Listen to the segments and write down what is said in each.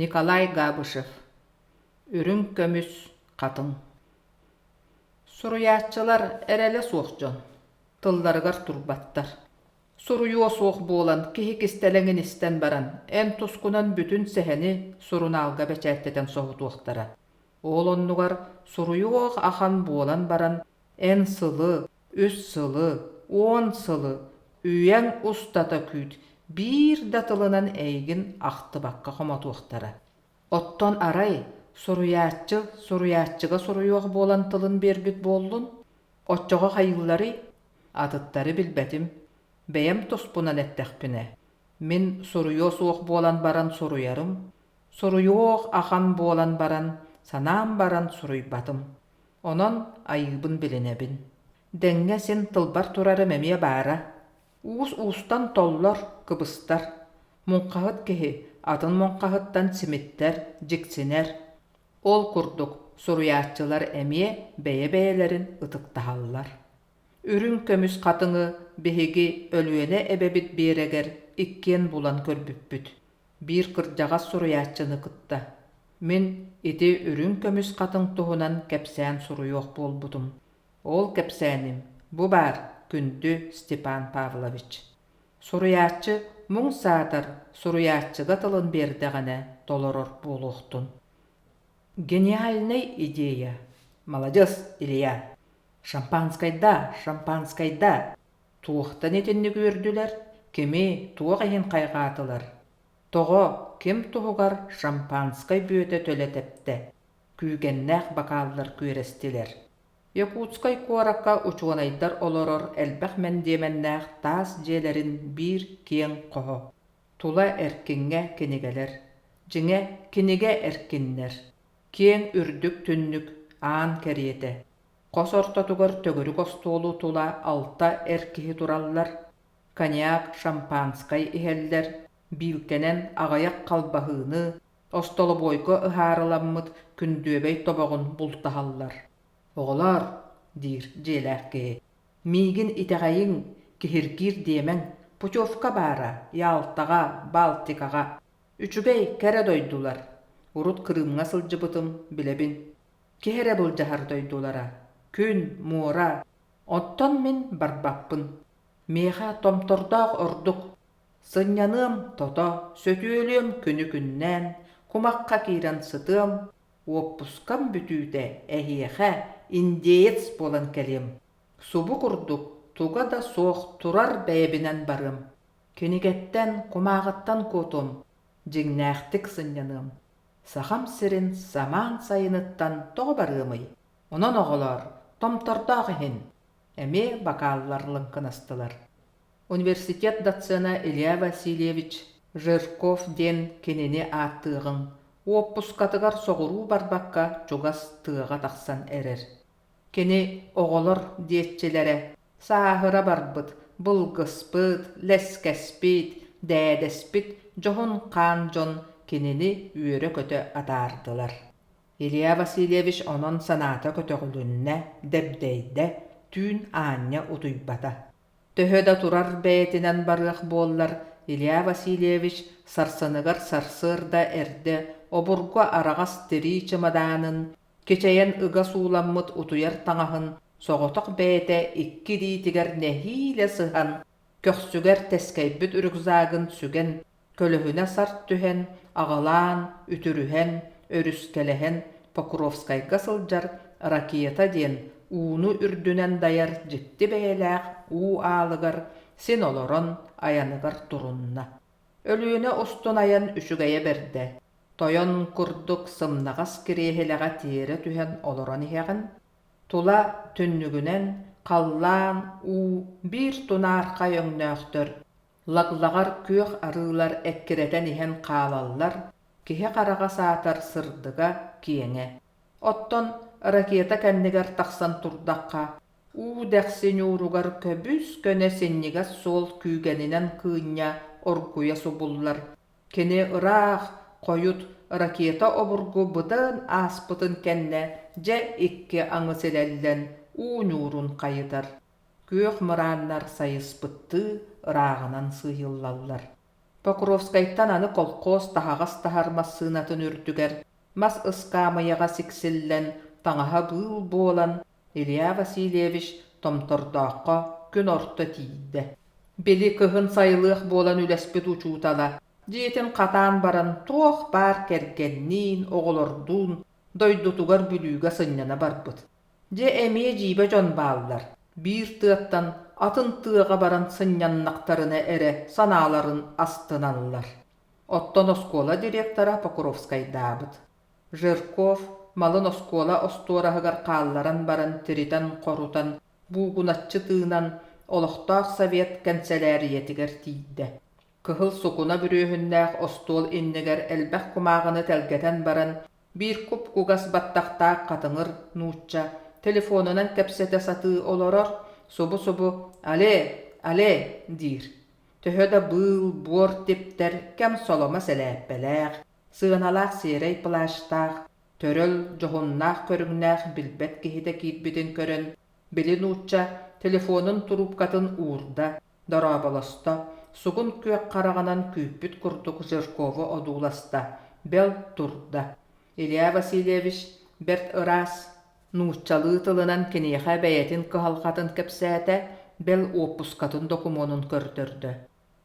Николай Габышев Үрүҥ көмүс хатыҥ Суруйааччылар эрэлэ суох дьон, тылларыгар турбаттар. Суруйуо суох буолан киһи кистэлэҥин истэн баран, эн тускунан бүтүн сэһэни сурунаалга бэчээттэтэн соһутуохтара. Ол оннугар суруйуох ахан буолан баран, эн сылы, үс сылы, 10 сылы, үйэҥ устата күүт, биир да тылынан эйигин ахтыбакка хомотуохтара. Оттон арай, суруйааччы суруйааччыга суруйуох буолан тылын биэрбит буоллун, оччоҕо хайыылларый? Атыттары билбэтим, бэйэм туспунан эттэхпинэ, мин суруйуо суох буолан баран суруйарым, суруйуох ахан буолан баран, санаам баран суруйбатым. Онон айыыбын билинэбин. Дэҥҥэ син тылбар турарым эмиэ баара. Уус уустан толлор, кыбыстар. Муҥхаһыт киһи атын муҥхаһыттан симиттэр, дьиксинэр. Ол курдук суруйааччылар эмиэ бэйэ-бэйэлэрин ытыктаһаллар. Үрүҥ көмүс хатыҥы биһиги Өлүөнэ эбэбит биэрэгэр иккиэн булан көрбүппүт. Биир кырдьаҕас суруйааччыны кытта. Мин ити үрүҥ көмүс хатыҥ туһунан кэпсээн суруйуох буолбутум. Ол кэпсээним бу баар, күндү Степан Павлович. Суруйааччы муҥ саатар суруйааччыга тылын биэрдэҕинэ толорор буолуохтун. Гениальнай идея. Маладьыас, Илья. Шампанскайда, шампанскайда. Туохтан итинник үөрдүлэр, кими, туох иһин хайҕаатылар? Тоҕо, ким туһугар шампанскай бүөтэ төлө тэптэ, күүгэннээх бакааллар күөрэстилэр. Якутскай куоракка учуонайдар олорор элбэх мэндиэмэннээх таас дьиэлэрин биир киэҥ хоһо. Тула эркиҥҥэ кинигэлэр. Дьиҥэ, кинигэ эркиннэр. Киэҥ үрдүк түннүк, аан кэриэтэ. Хос ортотугар төгүрүк остуолу тула алта эр киһи тураллар, коньяк, шампанскай иһэллэр, биилкэнэн аҕыйах халбаһыыны, остолобуойга ыһаарыламмыт күндүөбэй тобоҕун бултаһаллар. «Оҕолоор, диир дьиэлээх киһи, миигин итэҕэйиҥ, киһиргиир диэмэҥ, путевка баара, Ялтаҕа, Балтикаҕа. Үчүгэй, кэрэ дойдулар. Урут Крымҥа сылдьыбытым, билэбин. Киһи эрэ былдьаһар дойдулара. Күн, муора. Оттон мин барбаппын. Миэхэ томтордоох ордук. Сынньаныам тото, сөтүөлүөм күнү-күннээн, кумахха киирэн сытыам, уоппускам бүтүүтэ эһиэхэ индеец буолан кэлиэм. Субу курдук туга да суох турар бэйэбинэн барыам. Кинигэттэн, кумааҕыттан куотуом, дьиҥнээхтик сынньаныам. Сахам сирин самаан сайыныттан тоҕо барыамый? Онон оҕолоор, томтордоох иһин! Эмиэ бакааллар лыҥкынастылар. Университет доцена Илья Васильевич Жирков диэн кинини ааттыаҕыҥ, уоппускатыгар соҕуруу барбакка чугас тыаҕа тахсан эрэр. Кини оҕолор диэччилэрэ сааһыра барбыт, былгыспыт, лэскэспит, дээдэспит дьоһун хаан дьон кинини үөрэ-көтө атаардылар. Илья Васильевич онон санаата көтөҕүлүннэ, дэбдэйдэ, түүн аанньа утуйбата. Төһө да турар бэйэтинэн барыах буоллар, Илья Васильевич сарсыныгар сарсыарда эрдэ обургу араҕас тирии чымадаанын, кичэйэн ыга сууламмыт утуйар таҥаһын соҕотох бэйэтэ икки илиитигэр нэһиилэ сыһан, көхсүгэр тэскэйбит рюкзагын сүгэн, көлөһүнэ сарт түһэн, аҕылаан, үтүрүһэн, өрүскэлэһэн Покровскайга сылдьар Ракета диэн ууну үрдүнэн дайар дьикти бэйэлээх уу аалыгар син олорон айаныгар турунна. Өлүөнэ устун айан үчүгэйэ бэрдэ, тойон курдук сымнаҕас кириэһилэҕэ тиэрэ түһэн олорон иһэҕин, тула түннүгүнэн халлаан, уу биир тунаархай өҥнөөхтөр, лаглаҕар күөх арыылар эккирэтэн иһэн хаалаллар, киһи хараҕа саатар сырдыга, киэҥэ. Оттон ракета кэннигэр тахсан турдахха, уу дэхси ньууругар көбүс-көнө синньигэс суол күүгэнинэн кыынньа оргуйа субуллар. Кини ыраах, хойут ракета обургу быдан ааспытын кэннэ дьэ икки аҥы силэллэн уу ньуурун хайытар. Күөх мырааннар сайыспыттыы ырааҕынан сыыйыллаллар. Покровскайтан аны колхоз таһаҕас таһар массыынатын үрдүгэр мас ыскаамыйаҕа сиксиллэн, таҥаһа быыл буолан, Илья Васильевич Томтордооххо күн орто тиийдэ. Били кыһын сайылыах буолан үлэспит учуутала дьиэтин хатаан баран туох баар кэргэнниин, оҕолордуун дойдутугар Бүлүүгэ сынньана барбыт. Дьэ эмиэ дьиибэ дьон бааллар, биир тыаттан атын тыаҕа баран сынньаннахтарына эрэ санааларын астыналлар. Оттон оскуола директора Покровскайдаабыт. Жирков малын оскуола остуораһыгар хаалларан баран тиритэн-хорутан, буугуначчы тыынан, олохтоох совет кэнсэлээрийэтигэр тиийдэ. Кыһыл сукуна бүрүөһүннээх остуол иннигэр элбэх кумааҕыны тэлгэтэн баран, биир куп-кугас баттахтаах хатыҥыр нуучча телефонунан кэпсэтэ сатыы олорор, субу-субу «Але! Але!» диир. Төһө да быыл, буор типтэр, кэм соломо сэлээппэлээх, сыаналаах сиэрэй плащтаах, төрөл, дьоһуннаах көрүҥнээх билбэт киһитэ киирбитин көрөн, били нуучча телефонун туруупкатын уурда, дорооболосто, сугун күөх хараҕынан күүппүт курдук Жиркову одууласта, бэл турда. Илья Васильевич бэрт ыраас, нууччалыы тылынан киниэхэ бэйэтин кыһалҕатын кэпсээтэ, бэл уоппускатын докумуонун көрдөрдө.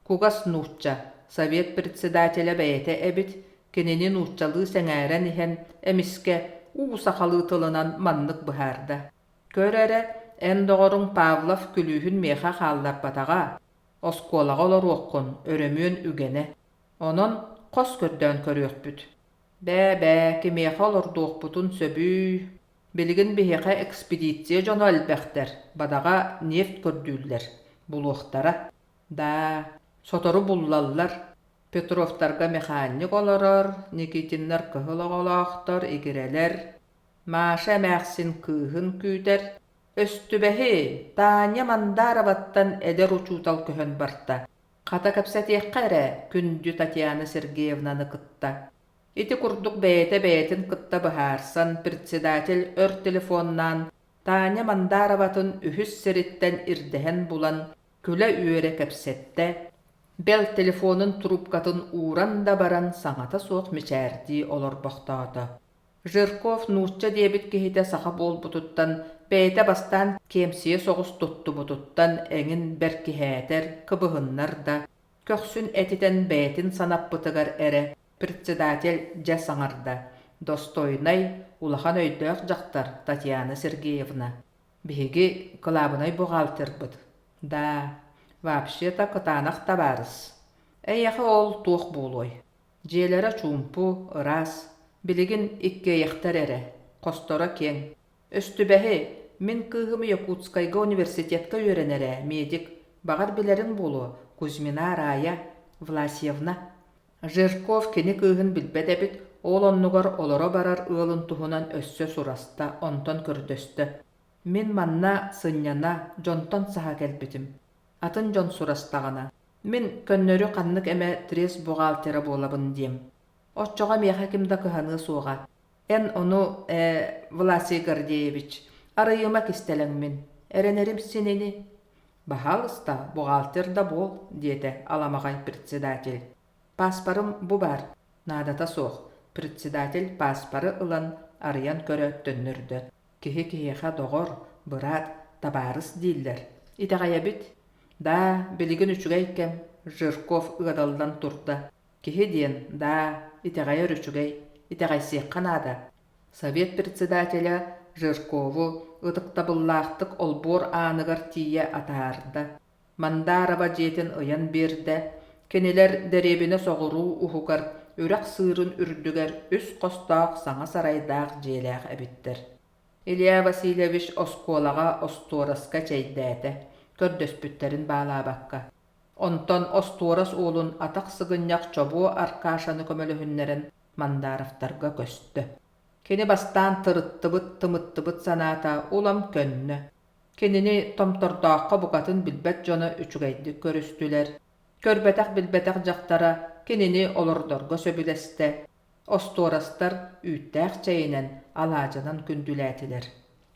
Кугас нуучча, совет председателэ бэйэтэ эбит, кинини нууччалыы сэҥээрэн иһэн, эмискэ уу сахалыы тылынан маннык быһаарда: «Көр эрэ, эн доҕоруҥ Павлов күлүүһүн миэхэ хаалларбатаҕа, оскуолаҕа олоруоххун, өрөмүөн үгэнэ. Онон хос көрдөөн көрүөхпүт. Бээ-бээ, кимиэхэ олордуохпутун сөбүй? Билигин биһиэхэ экспедиция дьоно элбэхтэр, бадаҕа нефть көрдүүллэр, булуохтара. Даа, сотору буллаллар. Петровтарга механик олорор, Никитиннар кыһыл оҕолоохтор, игирэлэр. Маша эмээхсин кыыһын күүтэр. Өстүбэһи, Таня Мандароваттан эдэр учуутал көһөн барта. Хата кэпсэтиэххэ эрэ, күндү Татьяна Сергеевнаны кытта. Ити курдук бэйэтэ бэйэтин кытта быһаарсан, председатель өр телефоннаан Таня Мандароватын үһүс сириттэн ирдэһэн булан, күлэ-үөрэ кэпсэттэ, бэл телефонун трубкатын ууран да баран саҥата суох мичээрдии олорбохтоото. Жирков нуучча диэбит киһитэ саха буолбутуттан, бэйэтэ бастаан киэмсийэ соҕус туттубутуттан эҥин бэркиһээтэр, кыбыһыннар да, көхсүн этитэн бэйэтин санаппытыгар эрэ председатель дьэ саҥарда: «Достойнай, улахан өйдөөх дьахтар Татьяна Сергеевна. Биһиги кылаабынай бухгалтербыт. Да, вообще-то кытаанах табаарыс. Эйиэхэ ол туох буолуой? Дьиэлэрэ чуумпу, ыраас, билигин иккиэйэхтэр эрэ, хосторо киэҥ. Өстүбэһи, мин кыыһым Якутскайга университетка үөрэнэр ээ, медик, баҕар билэриҥ буолуо, Кузьмина Рая Власьевна. Жирков кини кыыһын билбэт эбит, ол оннугар олоро барар ыалын туһунан өссө сураста, онтон көрдөстө. Мин манна сынньана, дьонтон саһа кэлбитим. Атын дьон сурастаҕына, Мин көннөрү ханнык эмэ трест бухгалтера буолабын диэм. Оччоҕо миэхэ ким да кыһаныа суоҕа. Эн ону, ээ, Власий Гордеевич, арыйыма кистэлэҥмин. Эрэнэрим син ини. Баһаалыста, бухгалтер да буол, диэтэ аламаҕай председатель. Пааспарым бу баар, наадата суох. Председатель пааспары ылан арыйан көрө төннөрдө. Киһи киһиэхэ доҕор, быраат, табаарыс дииллэр. Итэҕэйэбит. Даа, билигин үчүгэй кэм, Жирков ыадаллан турда. Киһи диэн, даа, итэҕэйэр үчүгэй, итэҕэйсиэххэ наада. Совет председателэ Жиркову ытыктабыллаахтык олбуор ааныгар тиийэ атаарда. Мандарова дьиэтин ыйан биэрдэ. Кинилэр дэриэбинэ соҕуруу уһугар үрэх сыырын үрдүгэр үс хостоох саҥа сарайдаах дьиэлээх эбиттэр. Илья Васильевич оскуолаҕа остуораска чэйдээтэ, көрдөспүттэрин баалаабакка. Онтон остуорас уолун атах сыгынньах чобуо Аркашаны көмөлөһүннэрэн Мандаровтарга көстө. Кини бастаан тырыттыбыт, тымыттыбыт санаата улам көннө. Кинини Томтордооххо букатын билбэт дьоно үчүгэйдик көрүстүлэр. Көрбөтөх-билбэтэх дьахтара кинини олордорго сөбүлэстэ, Остуорастар үүттээх чэйинэн, алаадьынан күндүлээтилэр.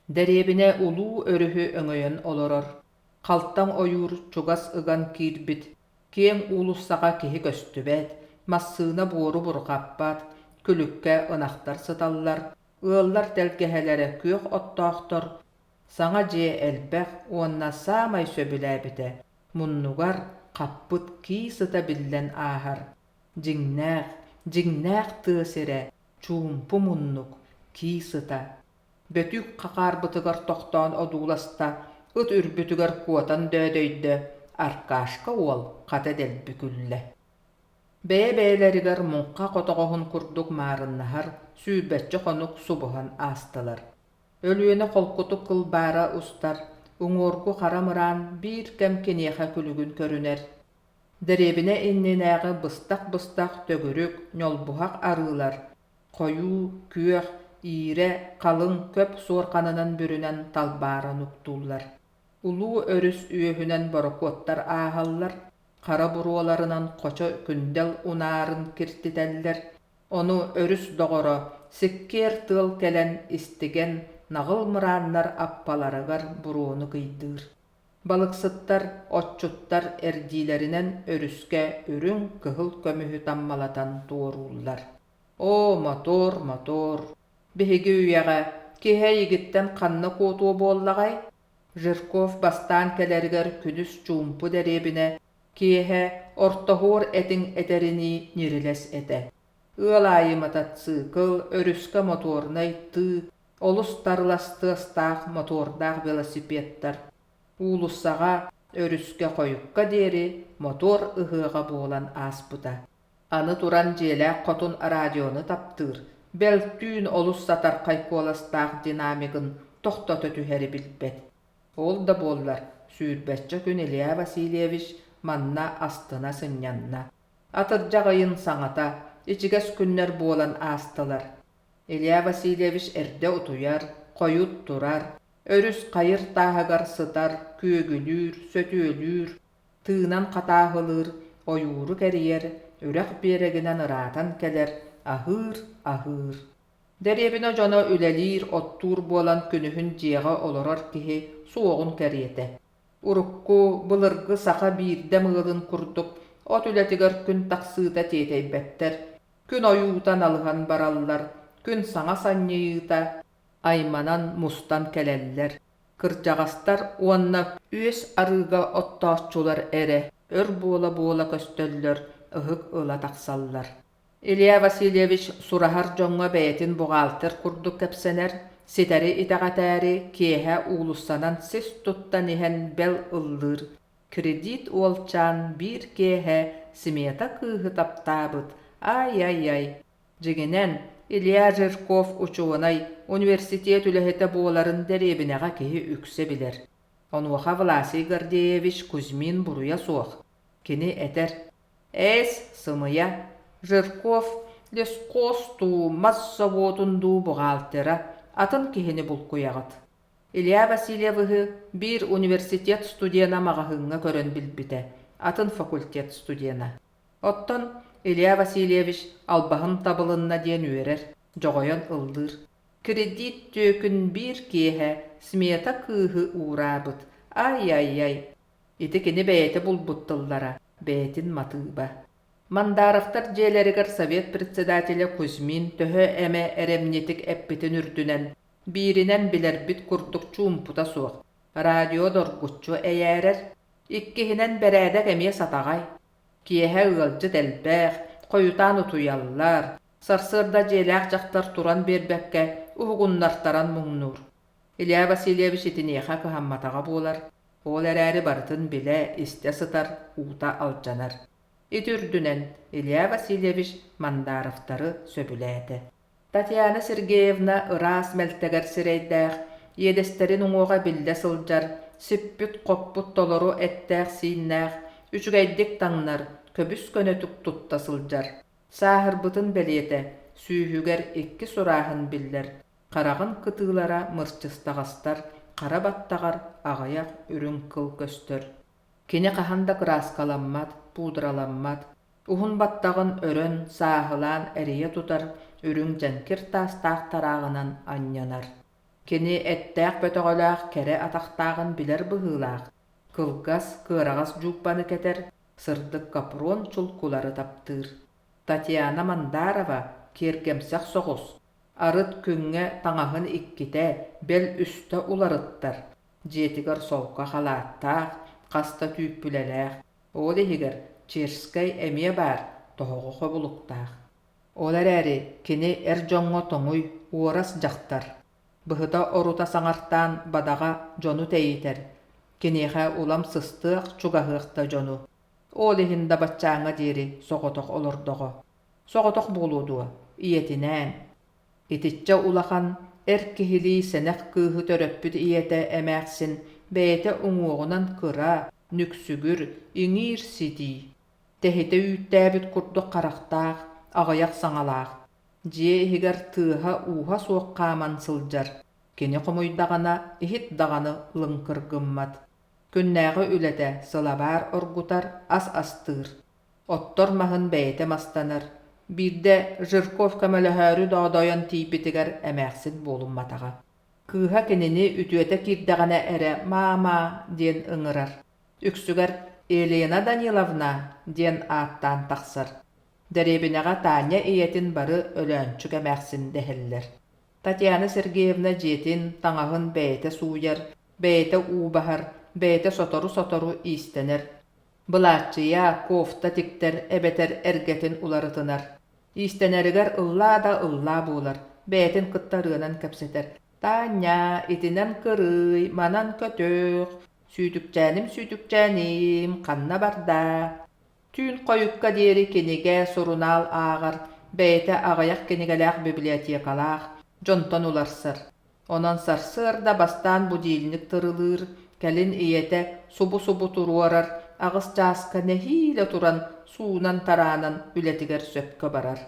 Дэриэбинэ улуу өрүһү өҥөйөн олорор, халтаҥ ойуур чугас ыган киирбит. Киэҥ уулуссаҕа киһи көстүбэт, массыына буору бурҕаппат, күлүккэ ынахтар сыталлар, ыаллар тэлгэһэлэрэ күөх оттоохтор, саҥа дьиэ элбэх уонна саамай сөбүлээбитэ муннугар хаппыт кии сыта биллэн ааһар. Дьиҥнээх, дьиҥнээх тыа сирэ, чуумпу муннук, кии сыта. Бөтүүк хахаарбытыгар тохтоон одууласта, ыт үрбүтүгэр куотан дөөдөйдө, Аркашка уол хата дэлби күллэ. Бэйэ-бэйэлэригэр муҥха хотоҕоһун курдук маарыннаһар сүүрбэччэ хонук субуһан аастылар. Өлүөнэ холкутук кылбаара устар, уҥуоргу хара мыраан биир кэм киниэхэ күлүгүн көрүнэр. Дэриэбинэ иннинээҕи быстах-быстах төгүрүк, ньолбуһах арыылар, хойуу, күөх, иирэ, халыҥ көп суорҕанынан бүрүнэн талбааран уктууллар. Улуу өрүс үөһүнэн борокуоттар ааһаллар, хара буруоларынан хочо күндэл унаарын киртитэллэр, ону өрүс доҕоро сиккиэр тыал кэлэн истигэн наҕыл мырааннар аппаларыгар буруону кыйдыыр. Балыксыттар, отчуттар эрдиилэринэн өрүскэ үрүҥ, кыһыл көмүһү таммалатан туорууллар. Оо, мотуор, мотуор! Биһиги үйэҕэ киһи эйигиттэн ханна куотуо буоллаҕай? Жирков бастаан кэлэригэр күнүс чуумпу дэриэбинэ, киэһэ ортоһуор этиҥ этэринии ньирилэс этэ. Ыал аайы мотоцикл, өрүскэ моторнай тыы, олус тарылас тыастаах мотордаах велосипедтар. Уулуссаҕа, өрүскэ хойукка диэри мотуор ыһыаҕа буолан ааспыта. Аны туран дьиэлээх хотун радионы таптыыр, бэл түүн олус сатархай куоластаах динамигын тохтото түһэри билбэт. Ол да буоллар, сүүрбэччэ күн Илья Васильевич манна астына сынньанна. Атырдьах ыйын саҥата, ичигэс күннэр буолан аастылар. Илья Васильевич эрдэ утуйар, хойут турар, өрүс хайыр тааһыгар сытар, күөгүлүүр, сөтүөлүүр, тыынан хатааһылыыр, ойууру кэрийэр, үрэх биэрэгинэн ыраатан кэлэр, аһыыр, аһыыр. Дэриэбинэ дьоно үлэлиир, оттуур буолан күнүһүн дьиэҕэ олорор киһи суоҕун кэриэтэ. Урукку, былыргы саха биирдэм ыалын курдук от үлэтигэр күн тахсыыта тиэтэйбэттэр, күн ойуута налыһан бараллар, күн саҥа санньыйыыта айманан мустан кэлэллэр. Кырдьаҕастар уонна үөс арыыга оттооччулар эрэ өр буола-буола көстөллөр, ыһык ыла тахсаллар. Илья Васильевич сураһар дьоҥҥо бэйэтин бухгалтер курдук кэпсэнэр, ситэри итэҕэтээри киэһэ уулуссанан сис туттан иһэн бэл ыллыыр, кредит уолчаан биир киэһэ Смета кыыһы таптаабыт, ай-ай-ай Дьиҥинэн, Илья Жирков учуонай, университет үлэһитэ буоларын дэриэбинэҕэ киһи үксэ билэр. Онуоха Власий Гордеевич Кузьмин буруйа суох. Кини этэр: «Эс, сымыйа, Жирков лесхоз дуу, мас собуотун дуу бухгалтера, атын киһини булкуйаҕыт». Илья Васильевыһы биир университет студена маҕаһыыҥҥа көрөн билбитэ, атын факультет студена. Оттон Илья Васильевич албаһым табылынна диэн үөрэр, дьоҕойон ыллыыр. Кредит түөкүн биир киэһэ смета кыыһы уураабыт. Ай-ай-ай! Ити кини бэйэтэ булбут тыллара, бэйэтин матыыба. Мандаровтар дьиэлэригэр совет председателэ Кузьмин төһө эмэ эрэмньитик эппитин үрдүнэн, бииринэн билэрбит курдук чуумпута суох, радио доргуччу эйээрэр, иккиһинэн бэрээдэк эмиэ сатаҕай. Киэһэ ыалдьыт элбэх, хойутаан утуйаллар, сарсыарда дьиэлээх дьахтар туран биэрбэккэ уһугуннартаран муҥнуур. Илья Васильевич итиниэхэ кыһамматаҕа буолар, ол эрээри барытын билэ, истэ сытар, уута алдьанар. Ити үрдүнэн Илья Васильевич Мандаровтары сөбүлээтэ. Татьяна Сергеевна ыраас мэлтэгэр сирэйдээх, иэдэстэрин уҥуоҕа биллэ сылдьар, сиппит-хоппут толору эттээх-сииннээх, үчүгэйдик таҥнар, көбүс-көнөтүк тутта сылдьар. Сааһырбытын бэлиэтэ, сүүһүгэр икки сурааһын биллэр, хараҕын кытыылара мырчыстаҕастар, хара баттаҕар аҕыйах үрүҥ кыл көстөр. Кини хаһан да кырааскаламмат, пудраламмат, Уһун баттаҕын өрөн, сааһылаан эрийэ тутар үрүҥ дьэҥкир таастаах тарааҕынан анньынар. Кини эттээх бөтөҕөлөөх кэрэ атахтааҕын билэр быһыылаах, кылгас, кыараҕас дьууппаны кэтэр. Сырдык капрон чулкулары таптыыр. Татьяна Мандарова киэргэмсэх соҕус, арыт күҥҥэ таҥаһын иккитэ, бэл үстэ уларыттар. Дьиэтигэр солко халааттаах, хас да түүппүлэлээх, ол иһигэр Черскэй эмиэ баар, тоһоҕо хобулуктаах. Ол эрээри кини эр дьоҥҥо тоҥуй, уорас дьахтар. Быһыта-орута саҥартаан бадаҕа дьону тэйитэр, киниэхэ улам сыстыах, чугаһыах да дьону. Ол иһин да баччааҥҥа диэри соҕотох олордоҕо. Соҕотох буолуо дуо, ийэтинээн. Итиччэ улахан, эр киһилии сэнэх кыыһы төрөппүт ийэтэ эмээхсин бэйэтэ уҥуоҕунан кыра, нүксүгүр, иҥиир-ситии. Тэһитэ үүттээбит курдук харахтаах, аҕыйах саҥалаах. Дьиэ иһигэр тыаһа-ууһа суох хааман сылдьар. Кини хомуйдаҕына иһит даҕаны лыҥкыр гыммат. Күннээҕи үлэтэ сылабаар оргутар, ас астыыр. Оттор маһын бэйэтэ мастанар. Биирдэ Жирков көмөлөһөөрү доодойон тиийбитигэр эмээхсин буолумматаҕа. Кыыһа кинини үтүөтэ киирдэҕинэ эрэ «маама» диэн ыҥырар. Үксүгэр «Елена Даниловна» диэн ааттаан тахсар. Дэриэбинэҕэ Таня ийэтин бары Өлөөнчүк эмээхсин дэһэллэр. Татьяна Сергеевна дьиэтин, таҥаһын бэйэтэ сууйар, бэйэтэ уу баһар, бэйэтэ сотору-сотору иистэнэр. Былааччыйа, кофта тиктэр эбэтэр эргэтин уларытынар. Иистэнэригэр ыллаа да ыллаа буолар, бэйэтин кытта ырыанан кэпсэтэр: «Таня, итинэн кырый, манан көтөх, сүүтүкчээним, сүүтүкчээниим, ханна барда?» Түүн хойукка диэри кинигэ, сурунаал ааҕар, бэйэтэ аҕыйах кинигэлээх библиотекалаах, дьонтон уларсар. Онон сарсыарда бастаан будильник тырылыыр, кэлин ийэтэ субу-субу туруорар, аҕыс чааска нэһиилэ туран суунан-тараанан үлэтигэр сөпкө барар.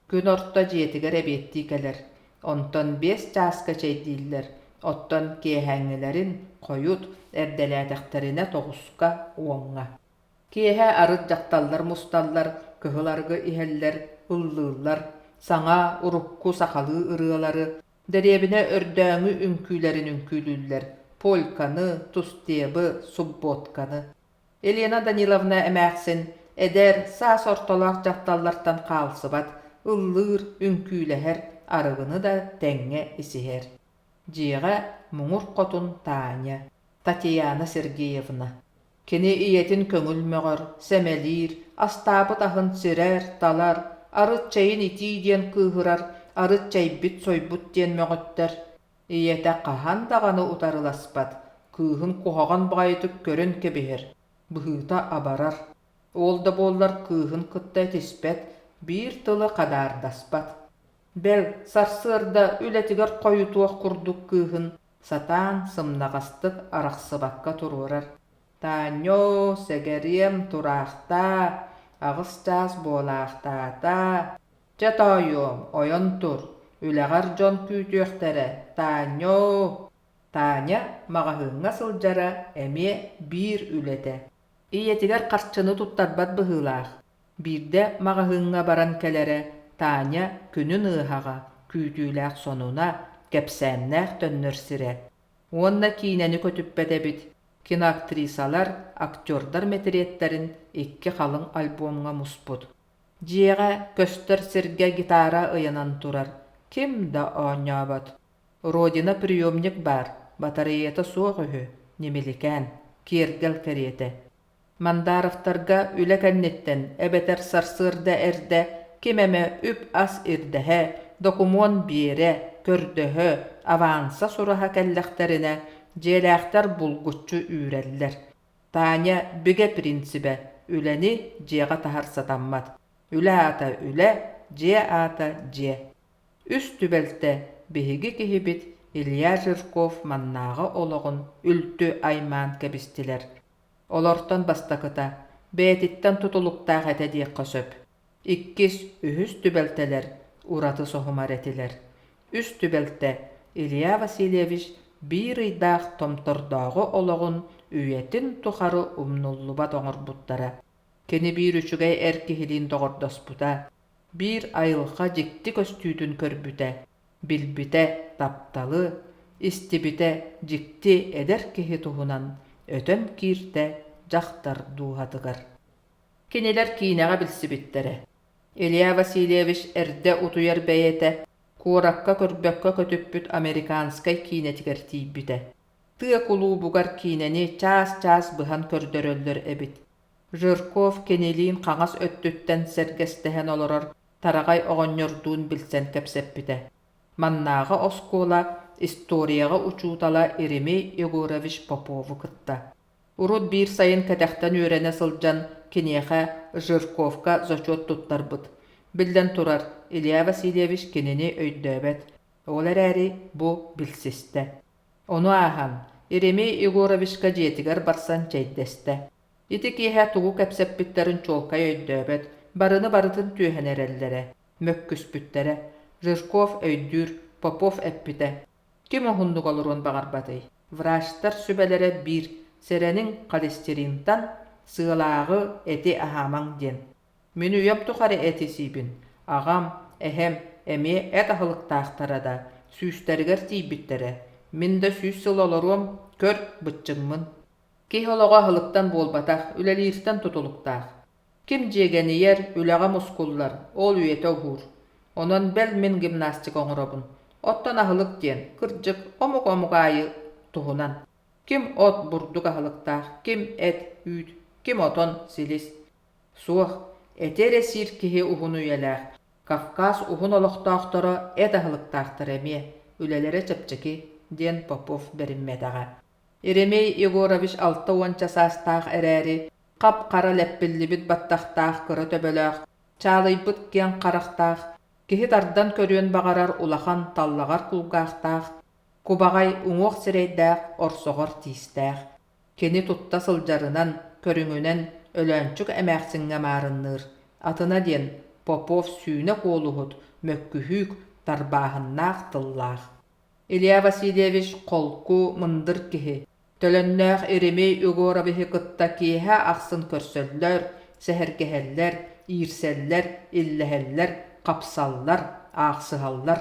Күн орто дьиэтигэр эбиэттии кэлэр, онтон 5 чааска чэйдииллэр, оттон киэһээҥҥилэрин хойут, эрдэлээтэхтэринэ тоҕуска, уоҥҥа. Киэһэ арыт дьахталлар мусталлар, кыһыл арыгы иһэллэр, ыллыыллар, саҥа, урукку сахалыы ырыалары, дэриэбинэ өрдөөҥү үҥкүүлэрин үҥкүүлүүллэр, польканы, тустебы, субботканы. Елена Даниловна эмээхсин эдэр, саас ортолоох дьахталлартан хаалсыбат, ыллыыр, үҥкүүлэһэр, арыгыны да тэҥҥэ исиһэр. Дьиэҕэ муҥур хотун Таня, Татьяна Сергеевна. Кини ийэтин көҥүл мөҕөр, сэмэлиир, астаабыт аһын сирэр-талар, арыт чэйин итии диэн кыыһырар, арыт чэйбит сойбут диэн мөҕүттэр. Ийэтэ хаһан даҕаны утарыласпат, кыыһын куһаҕан баҕайытык көрөн кэбиһэр, быһыыта абарар. Ол да буоллар кыыһын кытта этиспэт, биир тылы хадаардаспат. Бэл, сарсыарда үлэтигэр хойутуох курдук кыыһын сатаан сымнаҕастык арахсыбакка туруорар: «Таанньоо, сэгэриэм, тураахтаа, 8 чаас буолаахтаата. Чэ, тоойуом, ойон тур, үлэҕэр дьон күүтүөхтэрэ, Таанньоо!» Таня маҕаһыыҥҥа сылдьара эмиэ биир үлэтэ. Ийэтигэр харчыны туттарбат быһыылаах. Биирдэ маҕаһыыҥҥа баран кэлэрэ Таня күнүн ыаһаҕа, күүтүүлээх сонуна, кэпсээннээх төннөр сирэ. Уонна киинэни көтүппэт эбит, киноактрисалар, актердар мэтириэттэрин икки халыҥ альбомҥа муспут. Дьиэҕэ көстөр сиргэ гитара ыйанан турар, ким да оонньообот. Родина приемник баар, батареята суох үһү, ньимиликээн, киэргэл кэриэтэ. Мандаровтарга үлэ кэнниттэн эбэтэр сарсыарда эрдэ ким эмэ үп-ас ирдэһэ, докумуон биэрэ, көрдөһө, аванса сураһа кэллэхтэринэ, дьиэлээхтэр булгуччу үүрэллэр. Таня бигэ принцибэ үлэни дьиэҕэ таһар сатаммат. Үлэ аата үлэ, дьиэ аата дьиэ. Үс түбэлтэ биһиги киһибит Илья Жирков маннааҕы олоҕун үлтү аймаан кэбистилэр. Олортон бастакыта бэйэтиттэн тутулуктаах этэ диэххэ сөп. Иккис, үһүс түбэлтэлэр ураты соһумар этилэр. Үс түбэлтэ Илья Васильевич биир ыйдаах томтордооҕу олоҕун үйэтин тухары умнуллубат оҥорбуттара. Кини биир үчүгэй эр киһилиин доҕордоспута, биир айылҕа дьикти көстүүтүн көрбүтэ, билбитэ тапталы, истибитэ дьикти эдэр киһи туһунан өтөн кииртэ дьахтар дууһатыгар. Кинилэр киинэҕэ билсибиттэрэ. Илья Васильевич эрдэ утуйар бэйэтэ куоракка көрбөккө көтүппүт американскай киинэтигэр тиийбитэ. Тыа кулуубугар киинэни чаас-чаас быһан көрдөрөллөр эбит. Жирков кинилиин хаҥас өттүттэн сэргэстэһэн олорор Тараҕай оҕонньордуун билсэн кэпсэппитэ. Маннааҕы оскуола историяҕа учуутала Еремей Егорович Попову кытта. Урут биир сайын кэтэхтэн үөрэнэ сылдьан киниэхэ Жирковка зачет туттарбыт. Биллэн турар, Илья Васильевич кинини өйдөөбөт. Ол эрээри бу билсистэ. Ону ааһан, Еремей Егоровичка дьиэтигэр барсан чэйдэстэ. Ити киэһэ тугу кэпсэппиттэрин чуолкай өйдөөбөт, барыны барытын түөһэн эрэллэрэ, мөккүспүттэрэ. Жирков өйдүүр, Попов эппитэ: «Ким уһуннук олоруон баҕарбатый? Врачтар сүбэлэрэ биир, сэрэниҥ холестеринтан, сыалааҕы эти аһаамаҥ диэн. Мин үйэм тухары эти сиибин. Аҕам, эһэм эмиэ эт аһылыктаахтара да, сүүстэригэр тиийбиттэрэ. Мин да 100 сыл олоруом, көр, быччыҥмын. Киһи олоҕо аһылыктан буолбатах, үлэлииртэн тутулуктаах. Ким дьиэгэнийэр, үлэҕэ мускуллар, ол үйэтэ уһуур. Онон бэл мин гимнастика оҥоробун. Оттон аһылык диэн, кырдьык, омук-омук аайы туһунан. Ким от, бурдук аһылыктаах, ким эт, үүт, ким отон, силис. Суох, эти эрэ сиир киһи уһун үйэлээх. Кавказ уһун олохтоохторо эт аһылыктаахтара эмиэ, үлэлэрэ чэпчэки, диэн Попов бэриммэтэҕэ. Еремей Егорович 60 саастаах эрээри, хап-хара лэппиллибит баттахтаах кыра төбөлөөх, чаалыйбыт киэҥ харахтаах, киһи тардан көрүөн баҕарар улахан таллаҕар кулгаахтаах, кубаҕай уҥуох сирэйдээх орсоҕор тиистээх. Кини тутта сылдьарынан, көрүҥүнэн Өлөөнчүк эмээхсиҥҥэ маарынныыр, атына диэн Попов сүүнэ куолуһут, мөккүһүүк, тарбааһыннаах тыллаах. Илья Васильевич холку, мындыр киһи. Төлөннөөх Еремей Егоровиһы кытта киэһэ ахсын көрсөллөр, сэһэргэһэллэр, иирсэллэр, иллэһэллэр, хапсаллар, аахсыһаллар.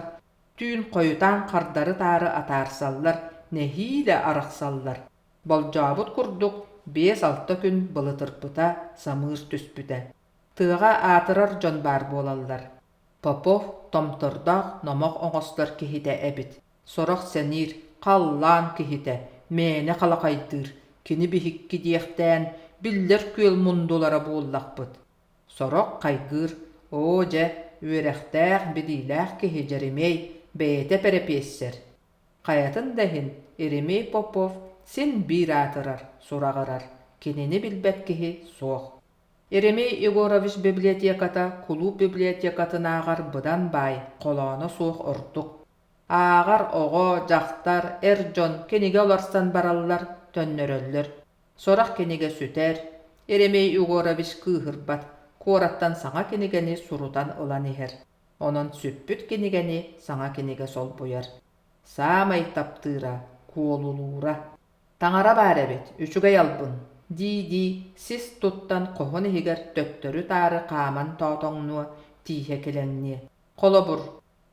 Түүн хойутаан хардары-таары атаарсаллар, нэһиилэ арахсаллар. Болдьообут курдук 5-6 күн былытырпыта, самыыр түспүтэ. Тыаҕа аатырар дьон баар буолаллар. Попов томтордоох номох оҥостор киһитэ эбит. Сорох сэниир, халлаан киһитэ, мээнэ халахайдыыр, кини биһикки диэхтээн, биллэр күөл мундулара буоллахпыт. Сорох хайгыыр, оо дьэ, үөрэхтээх, билиилээх киһи Дьэримиэй бэйэтэ пэрэпиэссэр. Хайатын да иһин, Еремей Попов син биир аатырар, сураҕырар, кинини билбэт киһи суох. Еремей Егорович библиотеката кулууп библиотекатынааҕар быдан баай, холооно суох ордук. Ааҕар оҕо, дьахтар, эр дьон кинигэ уларсан бараллар, төннөрөллөр. Сорох кинигэ сүтэр, Еремей Егорович кыыһырбат, куораттан саҥа кинигэни сурутан ылан иһэр. Онон сүппүт кинигэни саҥа кинигэ солбуйар. Саамай таптыыра, куолулуура. Таҥара баар эбит, үчүгэй албын, дии-дии сис туттан хоһун иһигэр төттөрү-таары хааман тоотоҥнуо, тииһэ килэҥниэ. Холобур,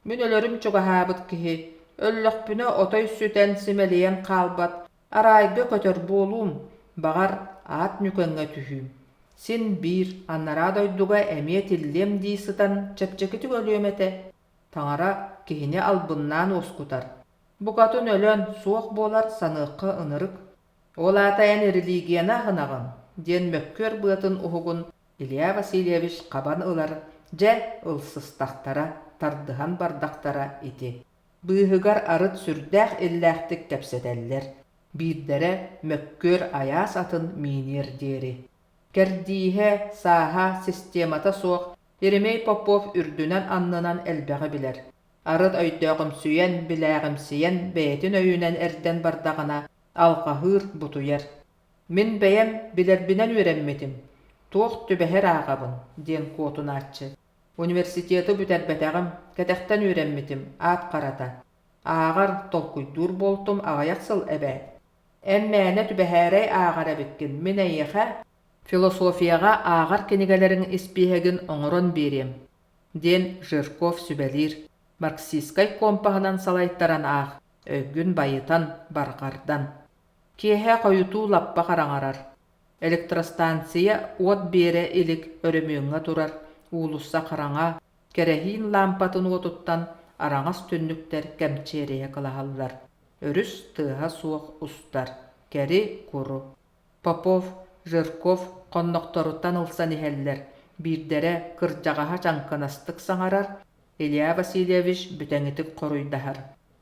мин өлөрүм чугаһаабыт киһи, өллөхпүнэ отой сүтэн симэлийэн хаалбат, араайга көтөр буолуум, баҕар, аат ньүкэҥҥэ түһүүм. Син биир анараа дойдуга эмиэ тиллиэм дии сытан чэпчэкитик өлүөм этэ. Таҥара киһини албыннаан уоскутар, Букатын өлөн, суох буолар саныахха ынырык. Ол аата эн религияны аһынаҕын, диэн мөккүөр быатын уһугун Илья Васильевич хабан ылар, дьэ, ылсыстахтара, тардыһан бардахтара ити. Быыһыгар арыт сүрдээх иллээхтик кэпсэтэллэр, биирдэрэ мөккүөр айаас атын мииниэр диэри. Кэрдииһэ, сааһа, системата суох Еремей Попов үрдүнэн-аннынан элбэҕи билэр. Арыт өйдөөҕүмсүйэн, билээҕимсийэн бэйэтин өйүнэн эрдэн бардаҕына, алҕаһыыр, бутуйар. «Мин бэйэм билэрбинэн үөрэммитим, туох түбэһэр ааҕабын» диэн куотунааччы. «Университеты бүтэрбэтэҕим, кэтэхтэн үөрэммитим, аат харата. Ааҕар, толкуйдуур буолтум аҕыйах сыл эбээт. Эн мээнэ түбэһээрэй ааҕар эбиккин, мин эйиэхэ философияҕа ааҕар кинигэлэриҥ испииһэгин оҥорон биэриэм» диэн Жирков сүбэлиир, марксистскай компаһынан салайтаран аах, өйгүн байытан, барҕардан. Киэһэ хойутуу лаппа хараҥарар. Электростанция уот биэрэ илик өрөмүөҥҥэ турар, уулусса хараҥа, кэрэһиин лаампатын уотуттан араҥас түннүктэр кэмчиэрийэ кылаһаллар, өрүс тыаһа суох устар, кэри-куру. Попов, Жирков хоннохторуттан ылсан иһэллэр, биирдэрэ кырдьаҕаһа чаҥкынастык саҥарар, Илья Васильевич бүтэҥитик хоруйдаһар.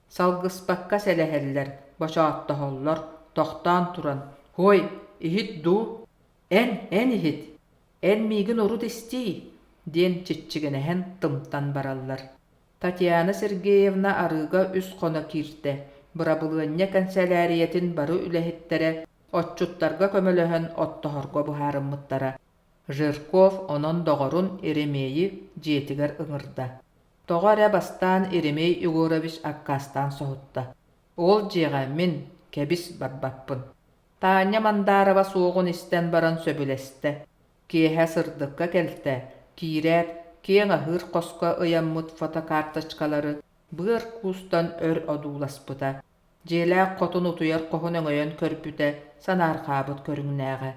Салгыспакка сэлэһэллэр, бочооттоһоллор, тохтоон туран: «Һуой, иһит дуу? Эн, эн иһит! Эн миигин урут истиий!» диэн чиччигинэһэн тымтан бараллар. Татьяна Сергеевна арыыга үс хоно киирдэ. Бырабылыанньа кэнсэлээрийэтин бары үлэһиттэрэ отчуттарга көмөлөһөн оттоһорго быһаарыммыттара. Жирков онон доҕорун Еремейи дьиэтигэр ыҥырда. Тоҕо эрэ бастаан Еремей Егорович аккаастаан соһутта. Ол дьиэҕэ мин, кэбис, барбаппын. Таня Мандарова суоҕун истэн баран сөбүлэстэ. Киэһэ сырдыкка кэлтэ, киирээт, киэҥ аһыыр хоско ыйаммыт фотокарточкалары быар куустан өр одууласпыта. Дьиэлээх хотун утуйар хоһун өҥөйөн көрбүтэ санаарҕаабыт көрүҥнээҕэ.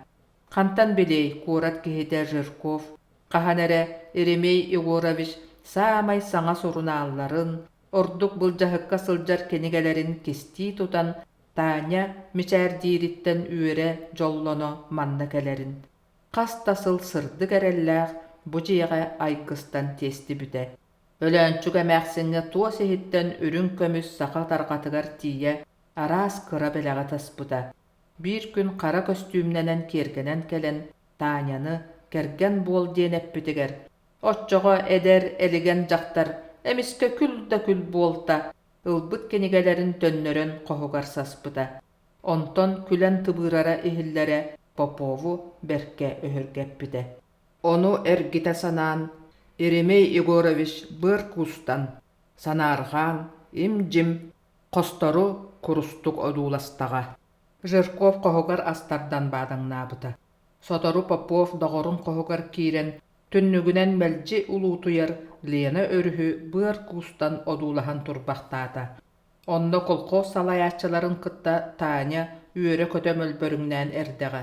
Хантан билиэй, куорат киһитэ Жирков хаһан эрэ Еремей Егорович саамай саҥа сурунаалларын, ордук былдьаһыкка сылдьар кинигэлэрин кистии тутан Таня мичээрдиириттэн үөрэ, дьоллоно манна кэлэрин, хас да сыл сырдык эрэллээх бу дьиэҕэ айгыстан тиэстибитэ. Өлөөнчүк эмээхсиҥҥэ туос иһиттэн үрүҥ көмүс саха тарҕатыгар тиийэ араас кыра бэлэҕи таспыта. Биир күн хара көстүүмнэнэн киэргэнэн кэлэн Таняны кэргэн буол диэн эппитигэр, оччоҕо эдэр, элигэн дьахтар эмискэ күл да күл буолта, ылбыт кинигэлэрин төннөрөн хоһугар саспыта. Онтон күлэн тыбыырара иһиллэрэ Попову бэркэ өһүргэппитэ. Ону эргитэ санаан, Еремей Егорович быар куустан, санаарҕаан, им-дьим хостору курустук одууластаҕа. Жирков хоһугар ас тардан баадаҥнаабыта. Сотору Попов доҕорун хоһугар киирэн, түннүгүнэн мэлдьи улуутуйар Лена өрүһү быар куустан одуулаһан турбахтаата. Онно колхоз салайааччыларын кытта Таня үөрэ-көтө мөлбөрүҥнээн эрдэҕэ.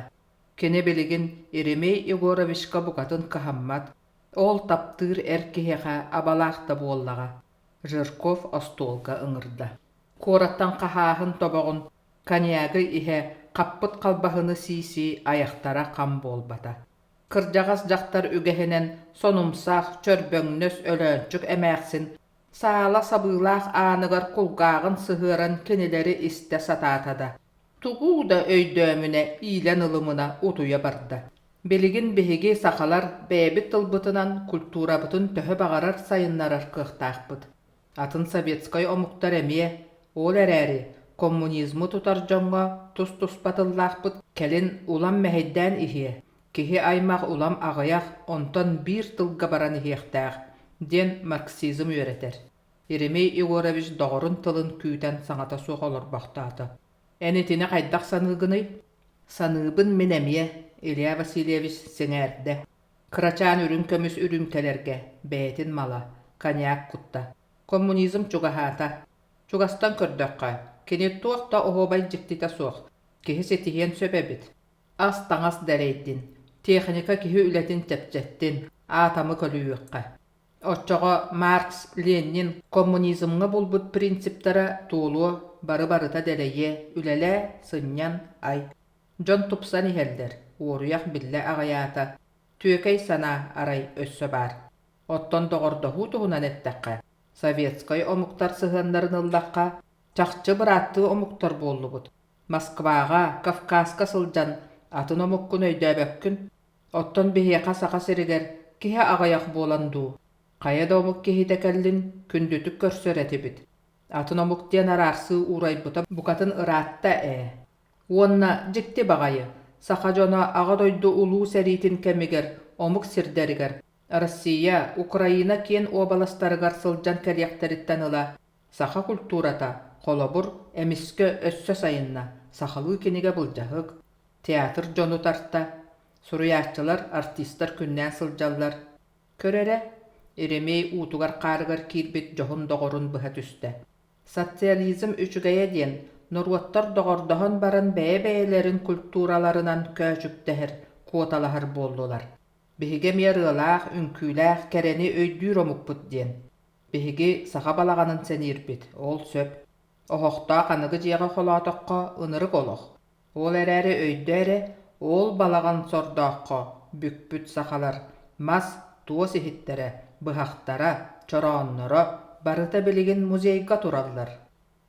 Кини билигин Еремей Егоровичка букатын кыһаммат, ол таптыыр эр киһиэхэ абалаах да буоллаҕа. Жирков остуолга ыҥырда. Куораттан хаһааһын тобоҕун, коньягы иһэ, хаппыт халбаһыны сии-сии айахтара хам буолбата. Кырдьаҕас дьахтар үгэһинэн сонумсах, чөрбөҥнөс Өлөөнчүк эмээхсин саала сабыылаах ааныгар кулгааҕын сыһыаран кинилэри истэ сатаата да, тугу да өйдөөмүнэ иилэн ылымына утуйа барда. Билигин биһиги, сахалар, бэйэбит тылбытынан культурабытын төһө баҕарар сайыннарар кыахтаахпыт. Атын советскай омуктар эмиэ, ол эрээри, коммунизмы тутар дьоҥҥо тус-туспа тыллаахпыт кэлин улам мэһэйдээн иһиэ, киһи аймах улам аҕыйах, онтон биир тылга баран иһиэхтээх, диэн марксизм үөрэтэр. Еремей Егорович доҕорун тылын күүтэн саҥата суох олорбохтоото. Эн итини хайдах саныыгыный? Саныыбын мин эмиэ, Илья Васильевич сэҥээрдэ. Кырачаан үрүҥ көмүс үрүүмкэлэргэ бэйэтин мала, коньяк кутта. Коммунизм чугаһаата. Чугастан көрдөххө, кини туох да оһуобай дьиктитэ суох, киһи ситиһиэн сөп эбит. Ас-таҥас дэлэйдин, техника киһи үлэтин чэпчэттин, атомы көлүйүөххэ. Оччоҕо Маркс, Ленин коммунизмҥа булбут принциптара туолуо, бары-барыта дэлэйиэ, үлэлээ, сынньан, ай. Дьон тупсан иһэллэр, уоруйах биллэ аҕыйаата, түөкэй санаа арай өссө баар. Оттон доҕордоһуу туһунан эттэххэ, советскай омуктар сыһыаннарын ыллахха, чахчы бырааттыы омуктар буоллубут. Москваҕа, Кавказка сылдьан атын омуккун өйдөөбөккүн. Оттон биһиэхэ Саха сиригэр киһи аҕыйах буолан дуу, хайа да омук киһитэ кэллин күндүтүк көрсөр этибит. Атын омук диэн араарсыы уурайбыта букатын ыраатта ээ. Уонна дьикти баҕайы, саха дьоно Аҕа дойду Улуу сэриитин кэмигэр омук сирдэригэр, Россия, Украина киэн уобаластарыгар сылдьан кэлиэхтэриттэн ыла саха культурата, холобур, эмискэ өссө сайынна, сахалыы кинигэ былдьаһык, театр дьону тарта, суруйааччылар, артистар күннээн сылдьаллар. Көр эрэ, Еремей уутугар-хаарыгар киирбит дьоһун доҕорун быһа түстэ. Социализм үчүгэйэ диэн, норуоттар доҕордоһон баран бэйэ-бэйэлэрин культураларынан көөчүктэһэр, куоталаһар буоллулар. Биһиги эмиэ ырыалаах, үҥкүүлээх, кэрэни өйдүүр омукпут диэн. Биһиги саха балаҕанын сэниирбит, ол сөп. Оһохтоох аныгы дьиэҕэ холоотоххо ынырык олох. Ол эрээри өйдөө эрэ, ол балаҕан сордооххо бүкпүт сахалар мас, туос иһиттэрэ, быһахтара, чороонноро барыта билигин музейга тураллар.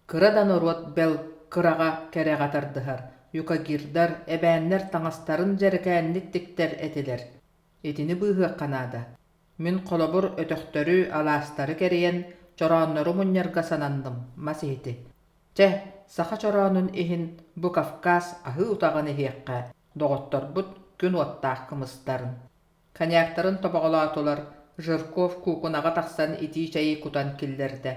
Кыра да норуот бэл кыраҕа кэрэҕэ тардыһар, юкагирдар, эбээннэр таҥастарын дьэрэкээнник тиктэр этилэр. Итини быыһыахха наада. Мин холобур өтөхтөрү, алаастары кэрийэн, чорооннору мунньарга сананным, мас иһити. Чэ, саха чороонун иһин бу Кавказ аһыы утаҕын иһиэххэ, доҕотторбут күн уоттаах кымыстарын. Коньяктарын тобоҕолоотулар, Жирков куукунаҕа тахсан итии чэйи кутан киллэрдэ.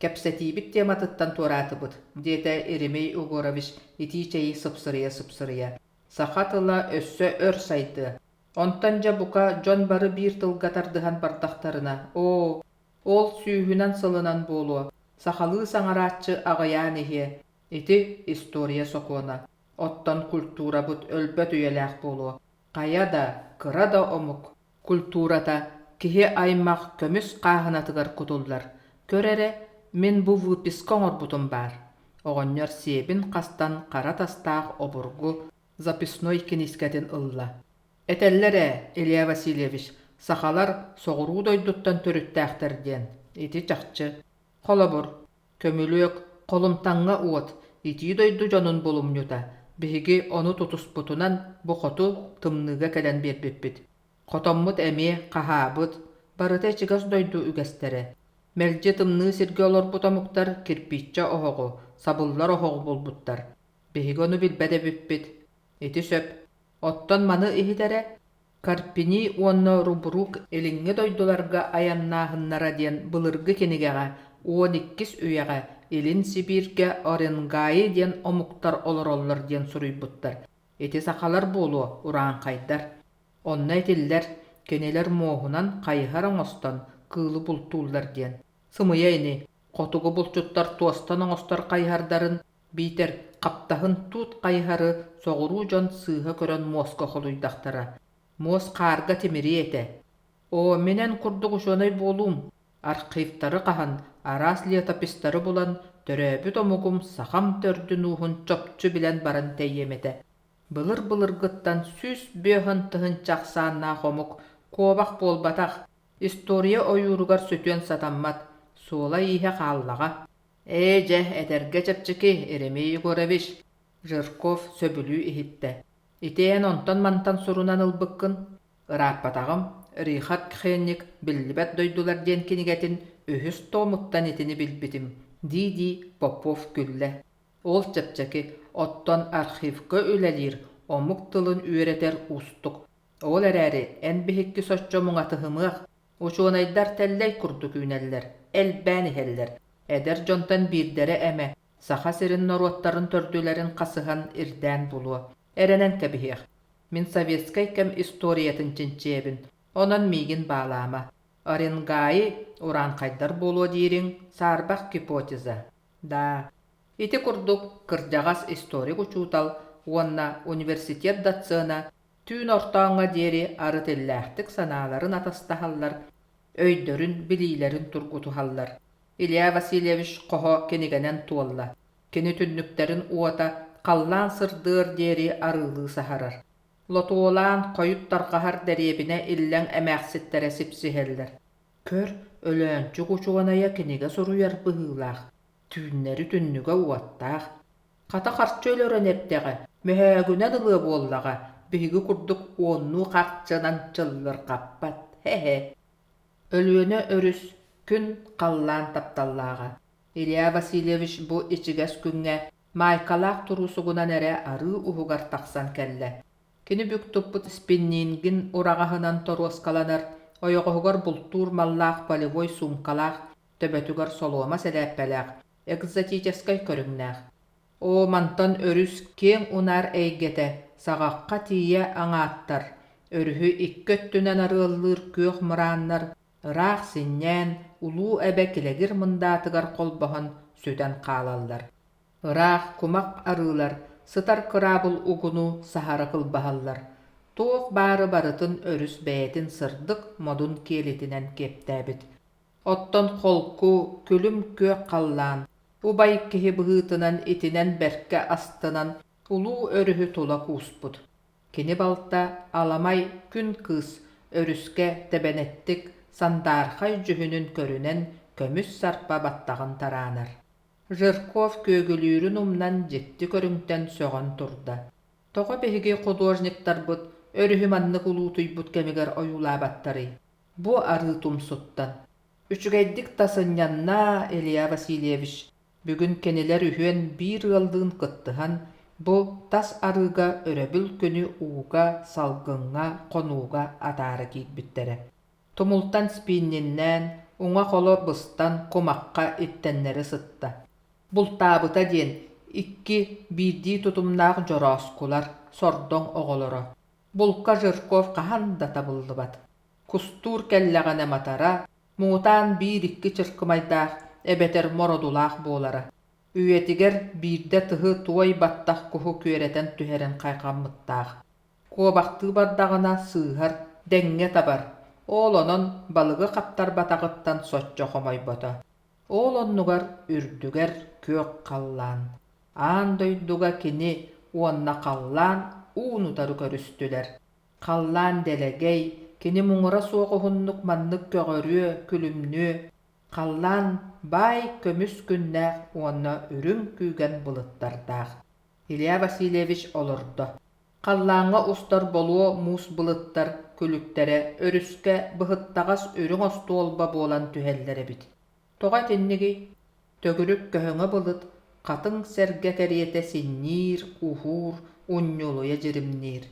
Кэпсэтиибит тематыттан туораатыбыт, диэтэ Еремей Егорович итии чэйи сыпсырыйа-сыпсырыйа. Саха тыла өссө өр сайдыа. Онтон дьэ бука дьон бары биир тылга тардыһан бардахтарына, оо, ол сүүһүнэн сылынан буолуо, сахалыы саҥарааччы аҕыйаан иһиэ. Ити история сокуона. Оттон культурабыт өлбөт үйэлээх буолуо. Хайа да, кыра да омук культурата киһи аймах көмүс хааһынатыгар кутуллар. Көр эрэ, мин бу выписка оҥорбутум баар. Оҕонньор сиэбин хастан хара тастаах обургу записной киниискэтин ылла. Этэллэр ээ, Илья Васильевич, сахалар соҕуруу дойдуттан төрүттээхтэр диэн. Ити чахчы. Холобур, көмүлүөк, холумтаҥҥа уот, итии дойду дьонун булумньута. Биһиги ону тутуспутунан бу хоту тымныыга кэлэн биэрбиппит. Хотоммут эмиэ хаһаабыт, барыта ичигэс дойду үгэстэрэ. Мэлдьи тымныы сиргэ олорбут омуктар кирпииччэ оһоҕу, сабыллар оһоҕу булбуттар. Биһиги ону билбэт эбиппит. Ити сөп. Оттон маны иһитэрэ Карпини уонна Рубрук илиҥҥи дойдуларга айаннааһыннара диэн былыргы кинигэҕэ 12-ис үйэҕэ Илин Сибииргэ Оренгаи диэн омуктар олороллор диэн суруйбуттар. Ити сахалар буолуо, урааҥхайдар. Онно этиллэр, кинилэр муоһунан хайыһар оҥостон кыылы бултууллар диэн. Сымыйа ини, хотугу булчуттар туостан оҥостор хайыһардарын биитэр хаптаһын туут хайыһары соҕуруу дьон сыыһа көрөн муоска холуйдахтара. Муос хаарга тимириэ этэ. Оо, мин эн курдук учуонай буолуум. Архивтары хаһан, араас летопистары булан, төрөөбүт омугум сахам төрдүн-ууһун чопчу билэн баран тэйиэм этэ. Былыр-былыргыттан 150 тыһыынча ахсааннаах омук куобах буолбатах, история ойууругар сүтүөн сатаммат, суола-ииһэ хааллаҕа. Ээ, дьэ, этэргэ чэпчэки, Еремей Егорович, Жирков сөбүлүү иһиттэ. Ити эн онтон-мантан сурунан ылбыккын? Ырааппатаҕым, Рихард Кхенник «Биллибэт дойдулар» диэн кинигэтин үһүс томуттан итини билбитим, дии-дии Попов күллэ. Ол чэпчэки, оттон архивка үлэлиир, омук тылын үөрэтэр уустук. Ол эрээри эн биһикки соччо муҥатыһымыах, Учуонайдар тэллэй курдук үүнэллэр, элбээн иһэллэр. Эдэр дьонтон биирдэрэ эмэ Саха сирин норуоттарын төрдүлэрин хасыһан ирдээн булуо. Эрэнэн кэбиһиэх. Мин советскай кэм историятын чинчийэбин, онон миигин баалаама. Оренгаи урааҥхайдар буолуо диириҥ саарбах гипотеза. Даа. Ити курдук кырдьаҕас историк учуутал уонна университет доцена Түүн ортооҥҥо диэри арыт иллээхтик санааларын атастаһаллар, өйдөрүн, билиилэрин тургутуһаллар. Илья Васильевич хоһо кинигэнэн туолла. Кини түннүктэрин уота халлаан сырдыар диэри арыылыы саһарар. Лотуолаан хойут тарҕаһар дэриэбинэ иллэҥ эмээхситтэрэ сипсиһэллэр. Көр, Өлөөнчүк учуонайа кинигэ суруйар быһыылаах, түүннэри түннүгэ уоттаах, Хата харчы өлөрөн эрдэҕэ, мөһөөгүнэн ылыа буоллаҕа, биһиги курдук уоннуу харчынан чыллырҕаппат, һэ-һэ. Өлүөнэ өрүс күн халлаан тапталлааҕа. Илья Васильевич бу ичигэс күҥҥэ маайкалаах туруусугунан эрэ арыы уһугар тахсан кэллэ. Кини бүк туппут спиннингин ураҕаһынан торуоскаланар, ойоҕоһугар бултуур маллаах полевой суумкалаах, төбөтүгэр солуома сэлээппэлээх, экзотическай көрүҥнээх. Оо, мантан өрүс киэҥ унаар эйгэтэ саҕахха тиийэ аҥааттар, өрүһү икки өттүнэн арыаллыыр күөх мырааннар ыраах синньээн, улуу эбэ килэгир мындаатыгар холбоһон сүтэн хаалаллар. Ыраах кумах арыылар сытар кыраабыл угуну саһара кылбаһаллар. Туох баары барытын өрүс бэйэтин сырдык модун киэлитинэн киэптээбит. Оттон холку, күлүм күөх халлаан, убай киһи быһыытынан итинэн бэркэ астынан улуу өрүһү тула кууспут. Кини балта Аламай күн кыыс өрүскэ тэбэнэттик сандаархай дьүһүнүн көрүнэн көмүс сарпа баттаҕын тараанар. Жирков күөгүлүүрүн умнан дьикти көрүҥтэн сөҕөн турда. Тоҕо биһиги художниктарбыт өрүһү маннык улуутуйбут кэмигэр ойуулаабаттарый? Бу арыы тумсуттан. Үчүгэйдик да сынньанна, Илья Васильевич. Бүгүн кинилэр үһүөн биир ыаллыын кыттыһан, бу тас арыыга өрөбүл күнү ууга, салгыҥҥа, хонууга атаара киирбиттэрэ. Тумултан спинниннээн, уҥа-холо быстан кумахха иттэннэри сытта. Бултаабыта диэн икки биирдии тутумнаах дьорооскулар, сордоҥ оҕолоро. Булка Жирков хаһан да табыллыбат. Кустуур кэллэҕинэ матара, муҥутаан биир-икки чыркымайдаах эбэтэр мородулаах буолара. Үйэтигэр биирдэ тыһы туой баттах куһу күөрэтэн түһэрэн хайҕаммыттаах. Куобахтыы бардаҕына сыыһар, дэҥҥэ табар, ол онон балыгы хаптарбатаҕыттан соччо хомойбото. Ол оннугар үрдүгэр күөх халлаан. Аан дойдуга кини уонна халлаан уун-утары көрүстүлэр. Халлаан дэлэгэй, кини муҥура суох уһуннук маннык көҕөрүө, күлүмнүө, халлаан баай көмүс күннээх уонна үрүҥ күүгэн былыттардаах. Илья Васильевич олордо. Халлааҥҥа устар болуо муус былыттар күлүктэрэ өрүскэ быһыттаҕас үрүҥ остуолба буолан түһэллэр эбит. Тоҕо итиннигий? Төгүрүк көһөҥө былыт хатыҥ сэргэ кэриэтэ синньиир, уһуур, унньулуйа дьиримниир.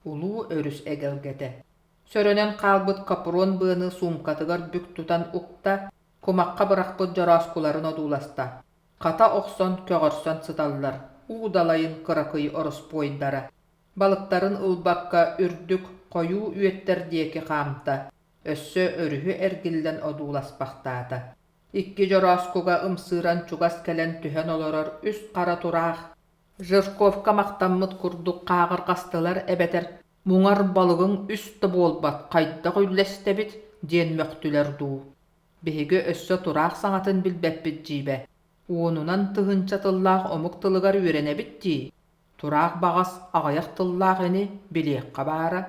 Улуу өрүс эгэлгэтэ. Сөрөнөн хаалбыт капрон быаны суумкатыгар бүк тутан укта, кумахха бырахпыт дьорооскуларын одууласта. Хата охсон көҕөрсөн сыталлар, уу далайын кыракый ороспуойдара. Балыктарын ылбакка үрдүк, хойуу үөттэр диэки хаамта, өссө өрүһү эргиллэн одууласпахтаата. Икки дьорооскуга ымсыыран чугас кэлэн түһэн олорор үс хара тураах Жирковка махтаммыт курдук хааҕырҕастылар эбэтэр «Муҥар балыгыҥ үс да буолбат, хайдах үллэстэбит?» диэн мөхтүлэр дуу. Биһиги өссө тураах саҥатын билбэппит дьиибэ. Уонунан тыһыынча тыллаах омук тылыгар үөрэнэбит дии. Тураах баҕас аҕыйах тыллаах ини билиэххэ баара.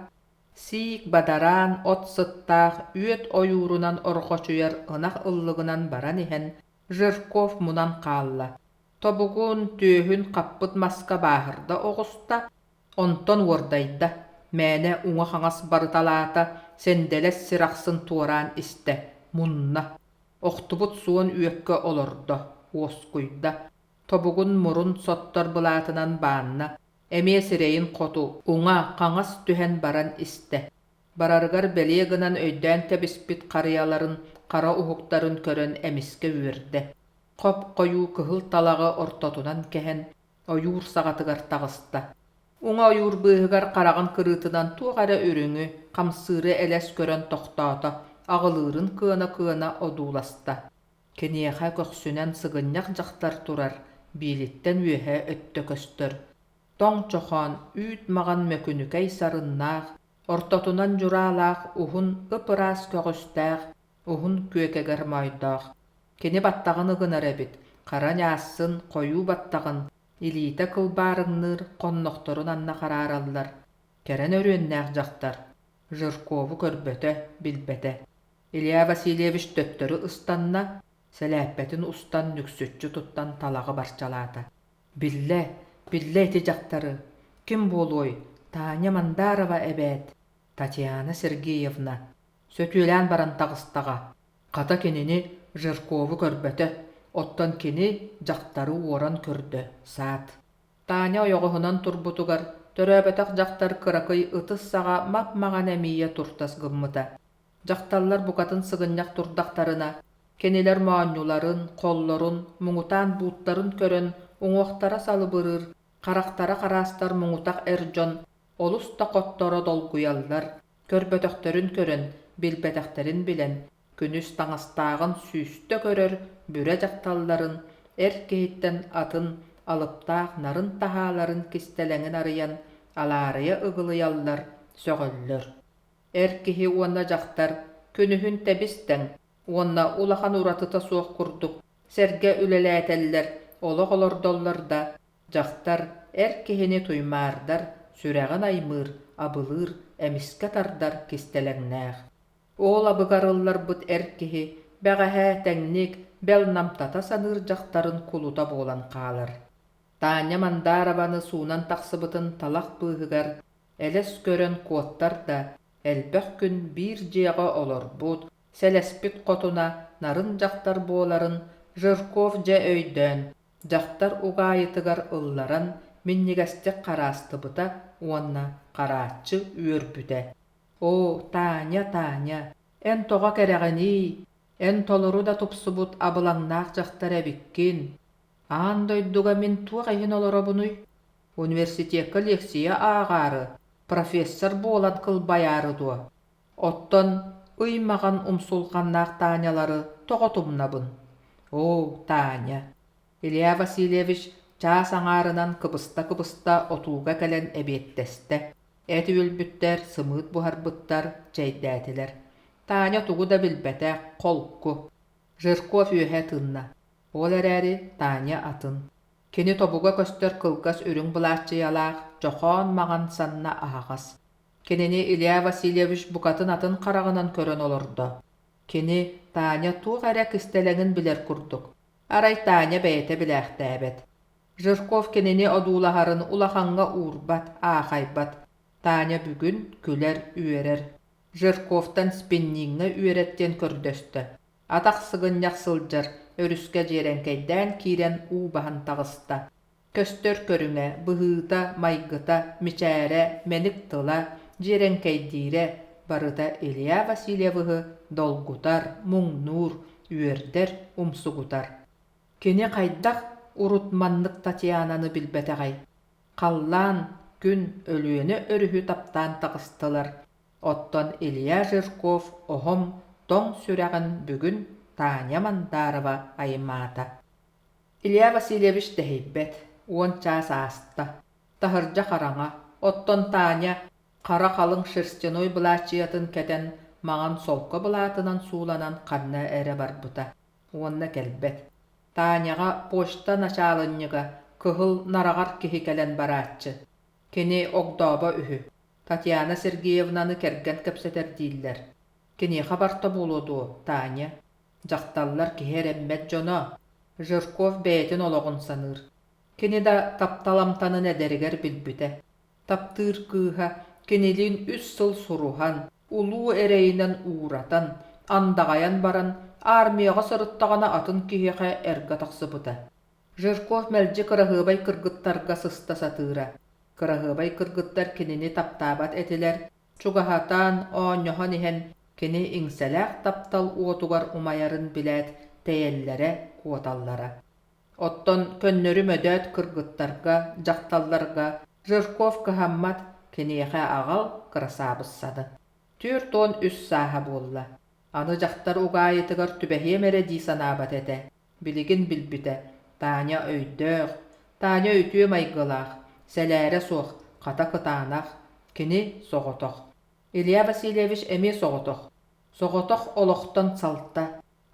Сиик бадараан от сыттаах үөт ойуурунан орҕочуйар ынах ыллыгынан баран иһэн Жирков мунан хаалла. Тобугун, түөһүн хаппыт маска бааһырда оҕуста, Онтон уордайда, мээнэ уҥа-хаҥас барыталаата, сэндэлэс сир ахсын туораан истэ, мунна. Охтубут суон үөккэ олордо, уоскуйда. Тобугун мурун соттор былаатынан баанна, эмиэ сирэйин хоту, уҥа-хаҥас түһэн баран истэ. Барарыгар бэлиэ гынан өйдөөн кэбиспит харыйаларын хара уһуктарын көрөн эмискэ үөрдэ. Хоп-хойуу кыһыл талаҕы ортотунан кэһэн, ойуур саҕатыгар таҕыста. Уҥа ойуур быыһыгар хараҕын кырыытынан туох эрэ үрүҥү, хамсыыры элэс көрөн тохтоото, аҕылыырын кыана-кыана одууласта. Киниэхэ көхсүнэн сыгынньах дьахтар турар, биилиттэн үөһэ өттө көстөр. Тоҥ чохоон, үүт маҕан мөкүнүкэй сарыннаах, ортотунан дьураалаах уһун ып-ыраас көҕүстээх, уһун күөкэгэр моойдоох. Кини баттаҕын ыгынар эбит, хара ньаассын, хойуу баттаҕын, илиитэ кылбаарыҥныыр хоннохторун анна хараараллар. Кэрэн өрүөннээх дьахтар. Жиркову көрбөтө, билбэтэ. Илья Васильевич төттөрү ыстанна, сэлээппэтин устан нүксүччү туттан талаҕы барчалаата. Биллэ, биллэ ити дьахтары. Ким буолуой, Таня Мандарова эбээт, Татьяна Сергеевна. Сөтүөлээн баран таҕыстаҕа. Хата кинини Жиркову көрбөтө, оттон кини дьахтары уоран көрдө, саат. Таня ойоҕоһунан турбутугар төрөөбөтөх дьахтар кыракый ытыс саҕа мап-маҥан эмиийэ туртас гыммыта. Дьахталлар букатын сыгынньах турдахтарына, кинилэр моонньуларын, холлорун, муҥутаан бууттарын көрөн уҥуохтара салыбырыыр, харахтара хараастар муҥутах эр дьон олус да хотторо долгуйаллар, Көрбөтөхтөрүн көрөн, билбэтэхтэрин билэн, күнүс таҥастааҕын сүүстэ көрөр бүрэ дьахталларын эр киһиттэн атын алыптаах нарын таһааларын кистэлэҥин арыйан алаарыйа ыгылыйаллар, сөҕөллөр. Эр киһи уонна дьахтар күнүһүн тэбис-тэҥ уонна улахан уратыта суох курдук сэргэ үлэлээтэллэр, олох олордоллор да, дьахтар эр киһини туймаардар, сүрэҕин аймыыр, абылыыр, эмискэ тардар кистэлэҥнээх. Ол абыгар ылларбыт эр киһи бэҕэһээ тэҥник, бэл намтата саныыр дьахтарын кулута буолан хаалар. Таня Мандарованы суунан тахсыбытын талах быыһыгар элэс көрөн куоттар да, элбэх күн биир дьиэҕэ олорбут, сэлэспит хотуна нарын дьахтар буоларын Жирков дьэ өйдөөн, дьахтар угаайытыгар ылларан минньигэстик хараастыбыта уонна харааччы үөрбүтэ. «Оо, Таня, Таня, эн тоҕо кэрэҕиний? Эн толору да тупсубут абылаҥнаах дьахтар эбиккин. Аан дойдуга мин туох иһин олоробунуй? Университекка лиэксийэ ааҕаары, профессор буолан кылбайаары дуо? Оттон ый маҕан умсулҕаннаах Танялары тоҕо тумнабын? Оо, Таня!» Илья Васильевич чаас аҥаарынан кыбыста-кыбыста отууга кэлэн эбиэттэстэ. Эт үөлбүттэр, сымыыт буһарбыттар, чэйдээтилэр. Таня тугу да билбэтэх, холку. Жирков үөһэ тыынна. Ол эрээри Таня атын. Кини тобуга көстөр кылгас үрүҥ былааччыйалаах, чохоон маҥан санна аһаҕас. Кинини Илья Васильевич букатын атын хараҕынан көрөн олордо. Кини Таня туох эрэ кистэлэҥин билэр курдук. Арай Таня бэйэтэ билээхтээбэт. Жирков кинини одуулаһарын улахаҥҥа уурбат, аахайбат. Таня бүгүн күлэр-үөрэр. Жирковтан спинниҥҥэ үөрэт диэн көрдөстө. Атах сыгынньах сылдьар, өрүскэ дьиэрэҥкэйдээн киирэн уу баһан таҕыста. Көстөр көрүҥэ, быһыыта, майгыта, мичээрэ, мэник тыла, дьиэрэҥкэйдиирэ барыта Илья Васильевыһы долгутар, муҥнуур, үөрдэр, умсугутар. Кини хайдах урут маннык Татьянаны билбэтэҕэй? Халлаан, күн Өлүөнэ өрүһү таптаан таҕыстылар, оттон Илья Жирков оһом тоҥ сүрэҕин бүгүн Таня Мандарова аймаата. Илья Васильевич тэһийбэт, 10 чаас ааста. Таһырдьа хараҥа, оттон Таня хара халыҥ шерстяной былааччыйатын кэтэн маҥан солко былаатынан сууланан ханна эрэ барбыта уонна кэлбэт. Таняҕа почта начаалынньыга кыһыл нараҕар киһи кэлэн барааччы. Кини огдообо үһү. Татьяна Сергеевнаны кэргэн кэпсэтэр дииллэр. Киниэхэ барта буолуо дуо, Таня? Дьахталлар киһи эрэммэт дьоно. Жирков бэйэтин олоҕун саныыр. Кини да таптал амтанын эдэригэр билбитэ. Таптыыр кыыһа кинилиин үс сыл суруһан, улуу эрэйинэн ууратан, андаҕайан баран, армияҕа сырыттаҕына атын киһиэхэ эргэ тахсыбыта. Жирков мэлдьи кыраһыабай кыргыттарга сыста сатыыра. Кыраһыабай кыргыттар кинини таптаабат этилэр, чугаһатан, оонньоһон иһэн кини иҥсэлээх таптал уотугар умайарын билээт тэйэллэрэ, куоталлара. Оттон көннөрү мөдөөт кыргыттарга, дьахталларга Жирков кыһаммат, киниэхэ аҕал кырасаабыссаны. 43 сааһа буолла. Аны дьахтар угаайытыгар түбэһиэм эрэ дии санаабат этэ. Билигин билбитэ, Таня өйдөөх, Таня үтүө майгылаах, сэлээрэ суох, хата кытаанах, кини соҕотох. Илья Васильевич эмиэ соҕотох. Соҕотох олохтон салта.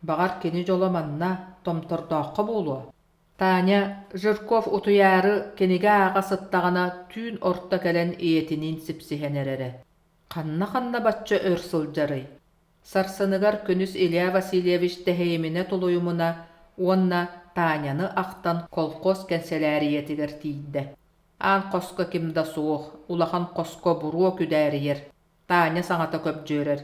Баҕар кини дьоло манна, Томтордооххо буолуо. Таня Жирков утуйаары кинигэ ааҕа сыттаҕына түүн орто кэлэн ийэтиниин сипсиһэн эрэрэ. Ханна-ханна бачча өр сылдьарый? Сарсыныгар күнүс Илья Васильевич тэһийиминэ-тулуйумуна уонна Таняны ахтан колхоз кэнсэлээрийэтигэр тиийдэ. Аан хоско ким да суох, улахан хоско буруо күдээрийэр. Таня саҥата көбдьүөрэр.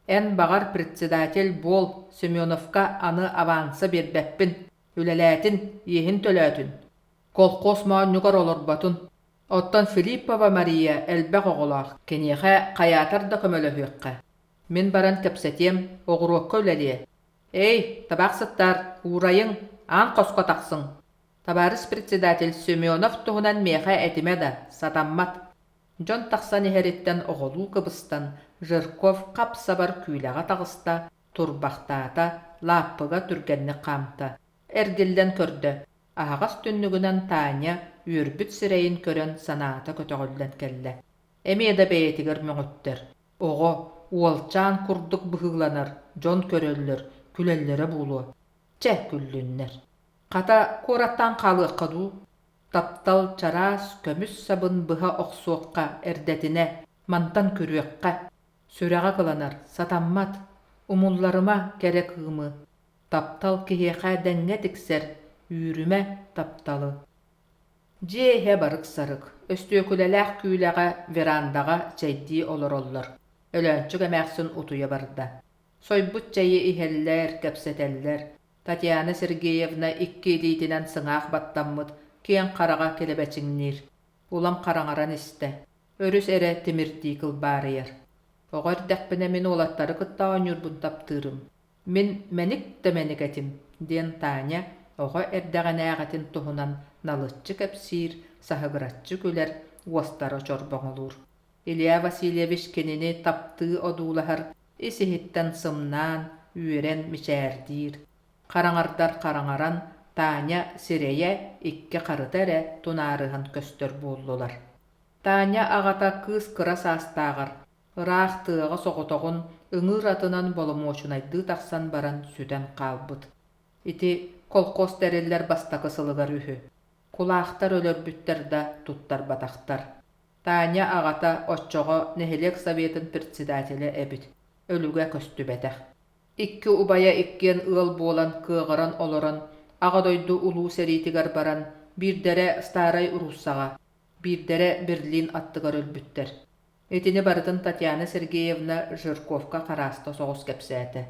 «Эн, баҕар, председатель буол, Семеновка аны аванса биэрбэппин, үлэлээтин, иэһин төлөөтүн. Колхоз моонньугар олорботун. Оттон Филиппова Мария элбэх оҕолоох, киниэхэ хайаатар да көмөлөһүөххэ. Мин баран кэпсэтиэм, оҕуруокка үлэлиэ. Эй, табаах сыттаар, уурайыҥ, аан хоско тахсыҥ. Табаарыс председатель Семенов туһунан миэхэ этимэ да, сатаммат. Дьон тахсан иһэриттэн оҕолуу кыбыстан, Жирков хап-сабар күүлэҕэ таҕыста, турбахтаата, лааппыга түргэнник хаамта. Эргиллэн көрдө. Аһаҕас түннүгүнэн Таня үөрбүт сирэйин көрөн санаата көтөҕүллэн кэллэ. Эмиэ да бэйэтигэр мөҕүттэр. Оҕо, уолчаан курдук быһыыланар, дьон көрөллөр, күлэллэрэ буолуо. Чэ, күллүннэр. Хата, куораттаан хаалыахха дуу? Таптал чараас көмүс сабын быһа охсуохха эрдэтинэ, мантан күрүөххэ. Сүрэҕэ кыланар, сатаммат. Умулларыма кэрэ кыымы. Таптал киһиэхэ дэҥҥэ тиксэр, үүрүмэ тапталы. Дьиэ иһэ барык-сарык, өстүөкүлэлээх күүлэҕэ верандаҕа чэйдии олороллор. Өлөөнчүк эмээхсин утуйа барда. Сойбут чэйи иһэллэр, кэпсэтэллэр. Татьяна Сергеевна икки илиитинэн сыҥаах баттаммыт, киэҥ хараҕа килэбэчиҥниир. Улам хараҥаран истэ. Өрүс эрэ тимирдии кылбаарыйар. Оҕо эрдэхпинэ мин уолаттары кытта оонньуурбун таптыырым. Мин мэник да мэник этим, диэн Таня оҕо эрдэҕинээҕитин туһунан налыччы кэпсиир, саһыгыраччы күлэр, уостара чорбоҥолуур. Илья Васильевич кинини таптыы одуулаһар, ис-иһиттэн сымнаан, үөрэн мичээрдиир. Хараҥардар хараҥаран, Таня сирэйэ икки харыта эрэ тунаарыһан көстөр буоллулар. Таня аҕата кыыс кыра саастааҕар, ыраах тыаҕа соҕотоҕун ыҥыыр атынан боломуочунайдыы тахсан баран сүтэн хаалбыт. Ити колхоз тэриллэр бастакы сылыгар үһү. Кулаахтар өлөрбүттэр да туттарбатахтар. Таня аҕата оччоҕо нэһилиэк советын председателэ эбит, өлүгэ көстүбэтэх. Икки убайа иккиэн ыал буолан кыаҕыран олорон Аҕа дойду Улуу сэриитигэр баран, биирдэрэ Старай Руссаҕа, биирдэрэ Берлин аттыгар өлбүттэр. Итини барытын Татьяна Сергеевна Жирковка харааста соҕус кэпсээтэ.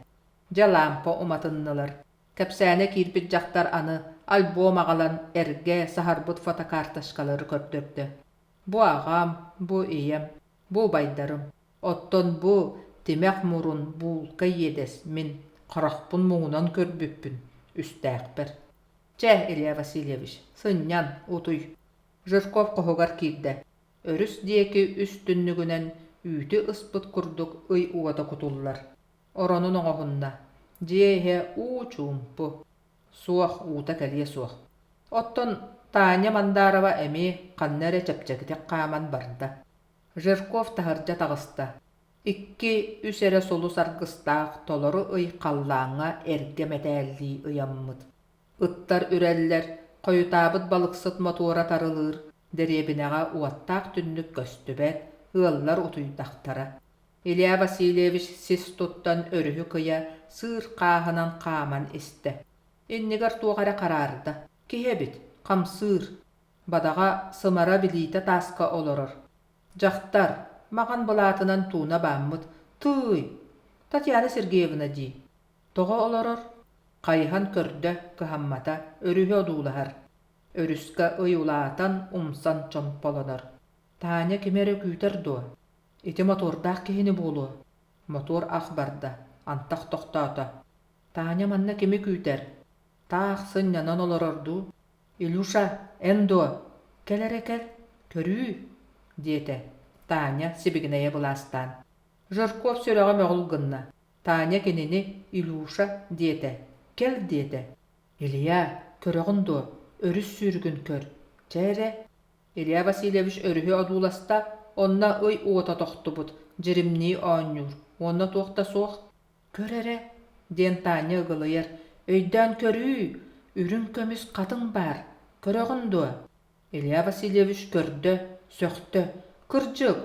Дьэ лаампа уматыннылар. Кэпсээнэ киирбит дьахтар аны альбом аҕалан эргэ, саһарбыт фотокарточкалары көрдөрдө. Бу аҕам, бу ийэм, бу убайдарым. Оттон бу тимэх мурун буулка иэдэс мин харахпын муҥунан көрбүппүн үстээхпэр. Чэ, Илья Васильевич, сынньан, утуй. Жирков хоһугар киирдэ. Өрүс диэки үс түннүгүнэн үүтү ыспыт курдук ый уота кутуллар. Оронун оҥоһунна. Дьиэ иһэ уу-чуумпу. Суох, уута кэлиэ суох. Оттон Таня Мандарова эмиэ ханна эрэ чэпчэкитик хааман барда. Жирков таһырдьа таҕыста. Икки, үс эрэ сулус аргыстаах толору ый халлааҥҥа эргэ мэтээллии ыйаммыт. Ыттар үрэллэр, хойутаабыт балыксыт мотуора тарылыыр, дэриэбинэҕэ уоттаах түннүк көстүбэт, ыаллар утуйдахтара. Илья Васильевич сис туттан өрүһү кыйа сыыр хааһынан хааман истэ. Иннигэр туох эрэ хараарда. Киһи эбит, хамсыыр. Бадаҕа сымара билиитэ тааска олорор. Дьахтар, маҕан былаатынан тууна бааммыт, тыый, Татьяна Сергеевна дии. Тоҕо олорор? Хайыһан көрдө, кыһаммата, өрүһү одуулаһар. Өрүскэ ый улаатан, умсан чомполонор. Таня кими эрэ күүтэр дуо? Ити мотуордаах киһини буолуо. Мотуор ах барда, антах тохтоото. Таня манна кими күүтэр? Таах сынньанан олорор дуу? Илюша, эн дуо? Кэл эрэ кэл, көрүүй, диэтэ Таня сибигинэйэ былаастаан. Жирков сүрэҕэ мөҕүл гынна. Таня кинини Илюша диэтэ, кэл диэтэ. Илья, көрөҕүн дуо, өрүс сүүрүгүн көр, чэ эрэ. Илья Васильевич өрүһү одууласта, онно ый уота тохтубут, дьиримнии оонньуур, уонна туох да суох. Көр эрэ, диэн Таня ыгылыйар, өйдөөн көрүүй, үрүҥ көмүс хатыҥ баар, көрөҕүн дуо? Илья Васильевич көрдө, сөхтө, кырдьык,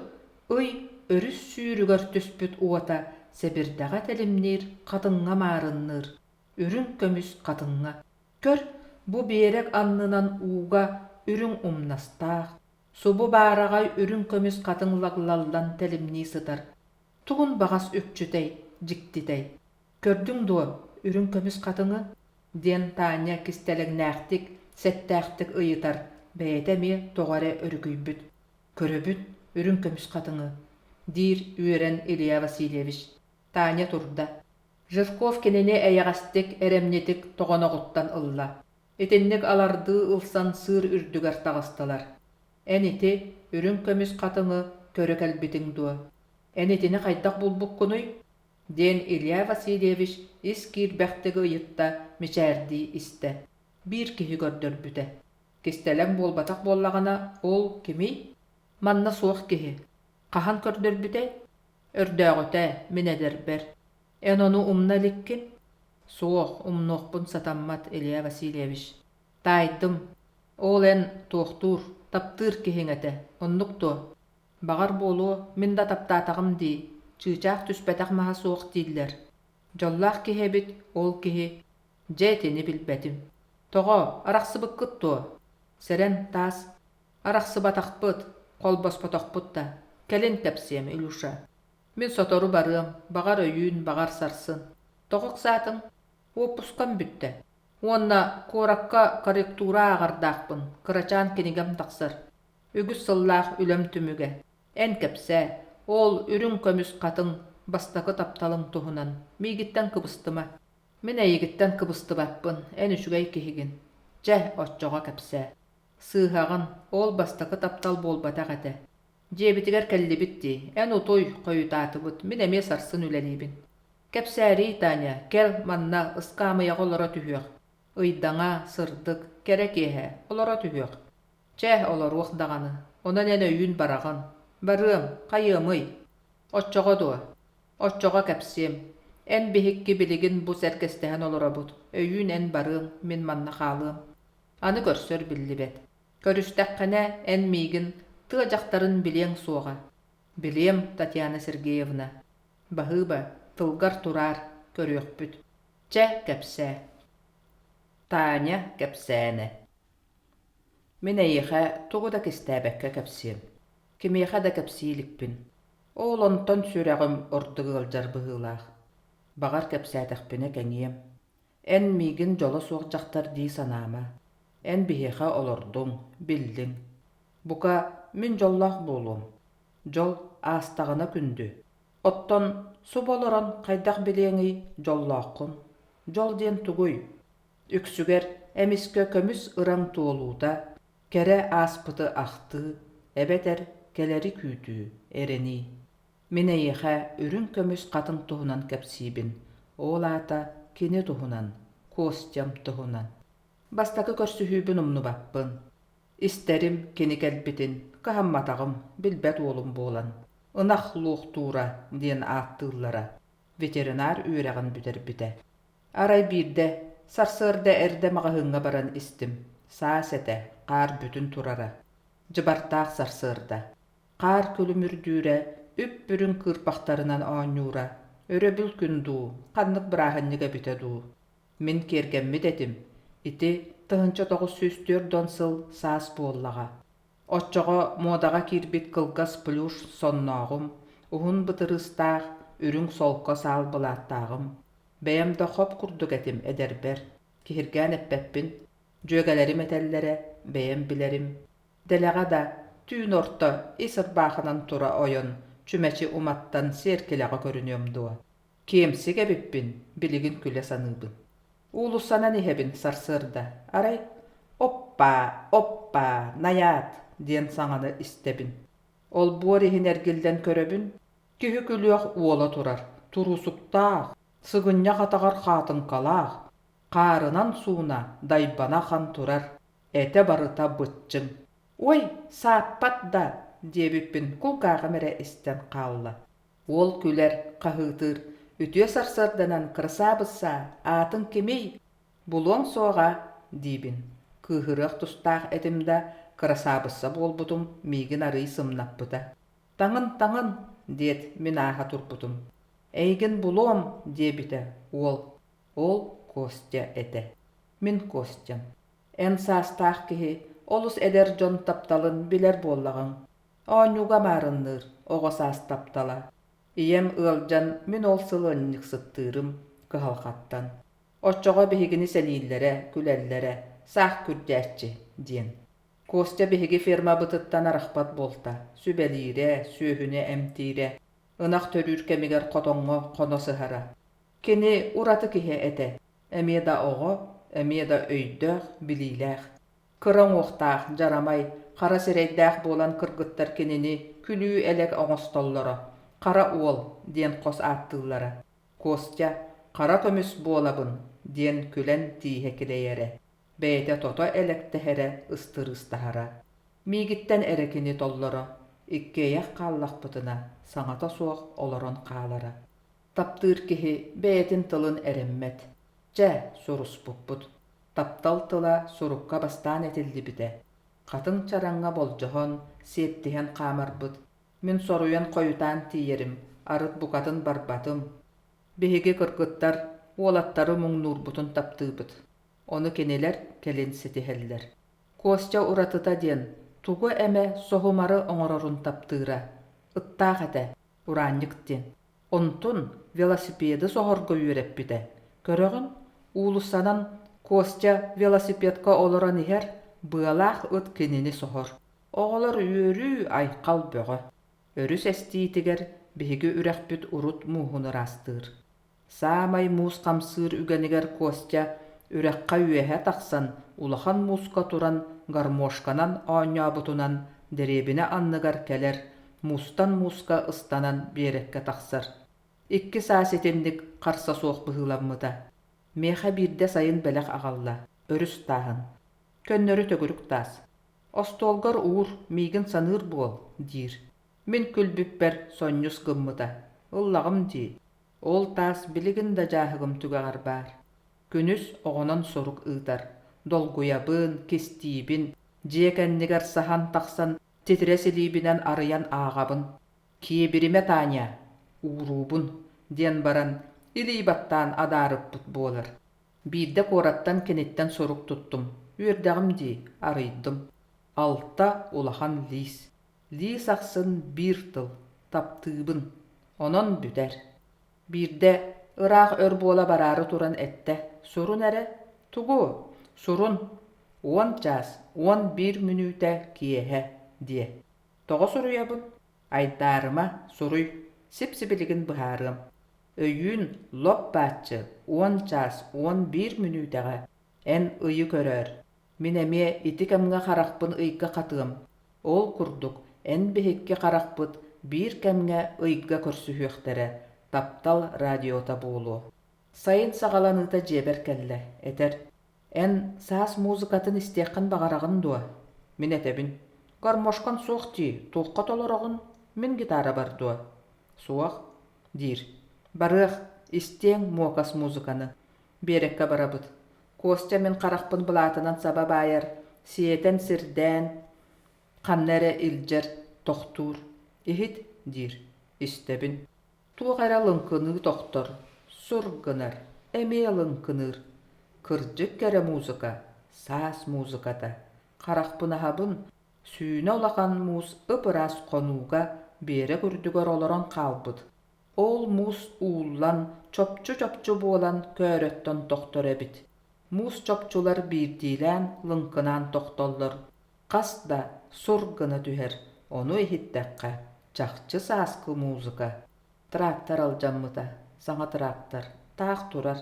ый өрүс сүүрүгэр түспүт уота сэбирдэҕэ тэлимниир хатыҥҥа маарынныыр, үрүҥ көмүс хатыҥҥа. Көр, бу биэрэк аннынан ууга үрүҥ умнастаах, субу баараҕай үрүҥ көмүс хатыҥ лаглаллан тэлимнии сытар. Тугун баҕас үкчүтэй, дьиктитэй. Көрдүҥ дуо, үрүҥ көмүс хатыҥы? диэн Таня кистэлэҥнээхтик, сэттээхтик ыйытар, бэйэтэ эмиэ тоҕо эрэ өрүкүйбүт. Көрөбүн, үрүҥ көмүс хатыҥы, диир үөрэн Илья Васильевич. Таня турда. Жирков кинини эйэҕэстик, эрэмньитик тоҕоноҕуттан ылла. Итинник алардыы ылсан сыыр үрдүгэр таҕыстылар. Эн ити үрүҥ көмүс хатыҥы көрө кэлбитиҥ дуо? Эн итини хайдах булбуккунуй? диэн Илья Васильевич ис киирбэхтик ыйытта, мичээрдии истэ. Биир киһи көрдөрбүтэ. Кистэлэҥ буолбатах буоллаҕына, ол кимий? Манна суох киһи. Хаһан көрдөрбүтэй? Өрдөөҕүтэ, мин эдэрбэр. Эн ону умна иликкин? Суох, умнуохпун сатаммат, Илья Васильевич. Таайдым. Ол эн туохтуур, таптыыр киһиҥ этэ, оннук дуо? Баҕар буолуо, мин да таптаатаҕым дии, чыычаах түспэтэх маһа суох дииллэр. Дьоллоох киһи эбит, ол киһи. Дьэ итини билбэтим. Тоҕо, арахсыбыккыт дуо? Сэрэн, таас. Арахсыбатахпыт, холбоспотохпут да. Кэлин кэпсиэм, Илюша. Мин сотору барыам, баҕар өйүүн, баҕар сарсын. Тоҕо ыксаатыҥ? Уоппускам бүттэ. Уонна куоракка корректура ааҕардаахпын, кырачаан кинигэм тахсар. Үгүс сыллаах үлэм түмүгэ. Эн кэпсээ, ол үрүҥ көмүс хатыҥ бастакы тапталыҥ туһунан. Миигиттэн кыбыстыма. Мин эйигиттэн кыбыстыбаппын, эн үчүгэй киһигин. Чэ, оччоҕо кэпсээ. Сыыһаҕын, ол бастакы таптал буолбатах этэ. Дьиэбитигэр кэллибит дии, эн утуй, хойутаатыбыт, мин эмиэ сарсын үлэлиибин. Кэпсээриий, Таня, кэл, манна, ыскаамыйаҕа олоро түһүөх. Ыйдаҥа, сырдык, кэрэ киэһэ, олоро түһүөх. Чэ, олоруох даҕаны, онон эн өйүүн бараҕын. Барыам, хайыамый? Оччоҕо дуо? Оччоҕо кэпсиэм. Эн биһикки билигин бу сэргэстэһэн олоробут, өйүүн эн барыаҥ, мин манна хаалыам. Аны көрсөр биллибэт. Көрүстэххинэ, эн миигин, тыа дьахтарын билиэҥ суоҕа. Билиэм, Татьяна Сергеевна. Баһыыба, тылгар тураар, көрүөхпүт. Чэ, кэпсээ. Таня кэпсээнэ. Мин эйиэхэ тугу да кистээбэккэ кэпсиэм. Кимиэхэ да кэпсии иликпин. Ол онтон сүрэҕим ордук ыалдьар быһыылаах. Баҕар кэпсээтэхпинэ кэҥиэм. Эн миигин дьоло суох дьахтар дии санаама. Эн биһиэхэ олордуҥ, биллиҥ. Бука, мин дьоллоох буолуом. Дьол аастаҕына күндү. Оттон субу олорон хайдах билиэҥий дьоллооххун? Дьол диэн тугуй? Үксүгэр эмискэ көмүс ыраҥ туолуута, кэрэ ааспыты ахтыы, эбэтэр кэлэри күүтүү, эрэнии. Мин эйиэхэ үрүҥ көмүс хатыҥ туһунан кэпсиибин, ол аата кини туһунан, Костям туһунан. Бастакы көрсүһүүбүн умнубаппын. Истэрим кини кэлбитин, кыһамматаҕым, билбэт уолум буолан, ынах луохтуура диэн ааттыыллара, ветеринар үөрэҕин бүтэрбитэ. Арай биирдэ, сарсыарда эрдэ маҕаһыыҥҥа баран истим, саас этэ, хаар бүтүн турара. Дьыбартаах сарсыарда. Хаар күлүмүрдүүрэ, үп-үрүҥ кыырпахтарынан оонньуура, өрөбүл күн дуу, ханнык бырааһынньык эбитэ дуу. Мин киэргэммит этим, ити 1940 сыл саас буоллаҕа. Оччоҕо муодаҕа киирбит кылгас плюш соннооҕум, уһун бытырыыстаах, үрүҥ солко саал былааттааҕым. Бэйэм да хоп курдук этим эдэрбэр, киһиргээн эппэппин, дьүөгэлэрим этэллэрэ, бэйэм билэрим. Дэлэҕэ да, түүн орто ис ырбаахынан тура ойон, чүмэчи уматтан сиэркилэҕэ көрүнүөм дуо? Киэмсик эбиппин, билигин күлэ саныыбын. Уулуссанан иһэбин сарсыарда, арай «Оппаа, оппаа, найаат!» диэн саҥаны истэбин. Олбуор иһин эргиллэн көрөбүн, киһи күлүөх уола турар, туруусуктаах, сыгынньах атаҕар хаатыҥкалаах, хаарынан сууна, дайбана ахан турар, этэ барыта быччыҥ. «Ой, сааппат да!» диэбиппин кулгааҕым эрэ истэн хаалла. Уол күлэр, хаһыытыыр, «Үтүө сарсыарданан, кырасаабыссаа, аатыҥ кимий? Булуоҥ суоҕа» диибин. Кыыһырыах тустаах этим да, кырасаабысса буолбутум миигин арыый сымнаппыта. «Таҥын, таҥын!» диэт, мин ааһа турбутум. «Эйигин булуом!» диэбитэ уол. Ол Костя этэ. Мин Костям. Эн саастаах киһи олус эдэр дьон тапталын билэр буоллаҕыҥ. Оонньууга маарынныыр оҕо саас таптала. Ийэм ыалдьан мин ол сыл ыанньыксыттыырым кыһалҕаттан. Оччоҕо биһигини сэнииллэрэ, күлэллэрэ, саах күрдьээччи диэн. Костя биһиги фермабытыттан арахпат буолта, сүбэлиирэ, сүөһүнү эмтиирэ, ынах төрүүр кэмигэр хотоҥҥо хоно сыһара. Кини ураты киһи этэ, эмиэ да оҕо, эмиэ да өйдөөх, билиилээх. Кыра уҥуохтаах, дьарамай, хара сирэйдээх буолан кыргыттар кинини күлүү-элэк оҥостоллоро, «Хара уол» диэн хос ааттыыллара. Костя «Хара көмүс буолабын» диэн күлэн тииһэ килэйэрэ. Бэйэтэ тото элэктэһэрэ, ыстырыыстаһара. Миигиттэн эрэ кини толлоро, иккиэйэх хааллахпытына саҥата суох олорон хаалара. Таптыыр киһи бэйэтин тылын эрэммэт. Чэ, суруспуппут. Таптал тыла сурукка бастаан этиллибитэ. Хатыҥ чараҥҥа болдьоһон, сиэттиһэн хаамарбыт. Мин соруйан хойутаан тиийэрим, арыт букатын барбатым. Биһиги кыргыттар уолаттары муҥнуурбутун таптыыбыт. Ону кинилэр кэлин ситиһэллэр. Костя уратыта диэн тугу эмэ соһумары оҥорорун таптыыра. Ыттаах этэ, ураанньык диэн. Онтун велосипеды соһорго үөрэппитэ. Көрөҕүн, уулуссанан Костя велосипедка олорон иһэр, быалаах ыт кинини соһор. Оҕолор үөрүү, айхал бөҕө. Өрүс эстиитигэр биһиги үрэхпит урут мууһун ыраастыыр. Саамай муус хамсыыр үгэнигэр Костя үрэххэ үөһэ тахсан улахан мууска туран гармошканан оонньообутунан дэриэбинэ анныгар кэлэр, муустан мууска ыстанан биэрэккэ тахсар. Икки саас итинник харса суох быһыыламмыта. Миэхэ биирдэ сайын бэлэх аҕалла, өрүс тааһын. Көннөрү төгүрүк таас. Остуолгар уур, миигин саныыр буол, диир. Мин күлбүппэр сонньус гыммыта. Ыллаҕым дии. Ол таас билигин да дьааһыгым түгэҕэр баар. Күнүс оҕонон сурук ыытар. Долгуйабын, кистиибин, дьиэ кэннигэр саһан тахсан титирэс илиибинэн арыйан ааҕабын. «Киэбиримэ, Таня, ууруубун» диэн баран илии баттаан адаарыппыт буолар. Биирдэ куораттан киниттэн сурук туттум. Үөрдэҕим дии, арыйдым. Алта улахан лиис. Лиис ахсын биир тыл «таптыыбын». Онон бүтэр. Биирдэ ыраах өр буола бараары туран эттэ: «Сурун эрэ». «Тугу?» «Сурун. 10 чаас 11 мүнүүтэ киэһэ» диэ. «Тоҕо суруйабын?» «Айдаарыма, суруй. Сип-сибилигин быһаарыам. Өйүүн лоп-бааччы 10 чаас 11 мүнүүтэҕэ эн ыйы көрөөр. Мин эмиэ ити кэмҥэ харахпын ыйга хатыам. Ол курдук, эн биһикки харахпыт биир кэмҥэ ыйга көрсүһүөхтэрэ, таптал радиота буолуо. Сайын саҕаланыыта дьиэбэр кэллэ, этэр: «Эн саас музыкатын истиэххин баҕараҕын дуо?» Мин этэбин: «Гармошкан суох дии, туохха толороҕун? Мин гитарабар дуо?» «Суох», диир. «Барыах, истиэҥ муокас музыканы. Биэрэккэ барабыт. Костя мин харахпын былаатынан саба баайар, сиэтэн сирдээн, ханна эрэ илдьэр, тохтуур. «Иһит» диир. Истэбин. Туох эрэ лыҥкыныы тохтор, сур гынар, эмиэ лыҥкыныыр. Кырдьык кэрэ музыка, саас музыката. Харахпын аһабын, сүүнэ улахан муус ып-ыраас хонууга биэрэк үрдүгэр олорон хаалбыт. Ол муус ууллан, чопчу-чопчу буолан көөрөттөн тохтор эбит. Муус чопчулар биирдиилээн лыҥкынаан тохтоллор, хас да сур гына түһэр, ону иһиттэххэ, чахчы сааскы музыка. Трактор алдьаммыта, саҥа трактор, таах турар.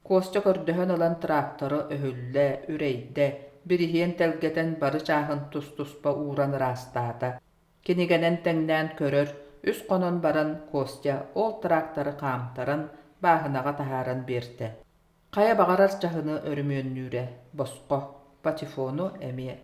Костя көрдөһөн ылан тракторы өһүллэ, үрэйдэ, бириһиэн тэлгэтэн бары чааһын тус-туспа ууран ыраастаата. Кинигэнэн тэҥнээн көрөр, үс хонон баран Костя ол тракторы хаамтаран, бааһынаҕа таһааран биэрдэ. Хайа баҕарар чаһыны өрөмүөннүүрэ, босхо, патефону эмиэ.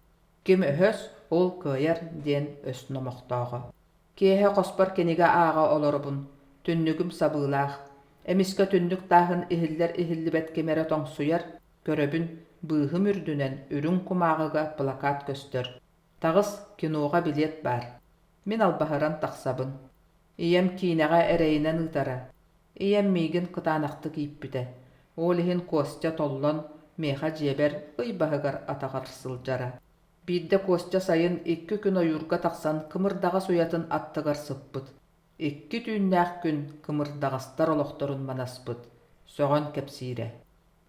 Ким өһөс, ол кыайар диэн өс номохтооҕо. Киэһэ хоспор кинигэ ааҕа олоробун, түннүгүм сабыылаах. Эмискэ түннүк тааһын иһиллэр-иһиллибэт ким эрэ тоҥсуйар, көрөбүн, быыһым үрдүнэн үрүҥ кумааҕыга плакат көстөр. Таҕыс, киноҕа билиэт баар. Мин албаһыран тахсабын. Ийэм киинэҕэ эрэйинэн ыытара. Ийэм миигин кытаанахтык ииппитэ. Ол иһин Костя толлон, миэхэ дьиэбэр ый баһыгар-атаҕар сылдьара. Биирдэ Костя сайын икки күн ойуурга тахсан кымырдаҕас уйатын аттыгар сыппыт. Икки түүннээх күн кымырдаҕастар олохторун манаспыт, сөҕөн кэпсиирэ.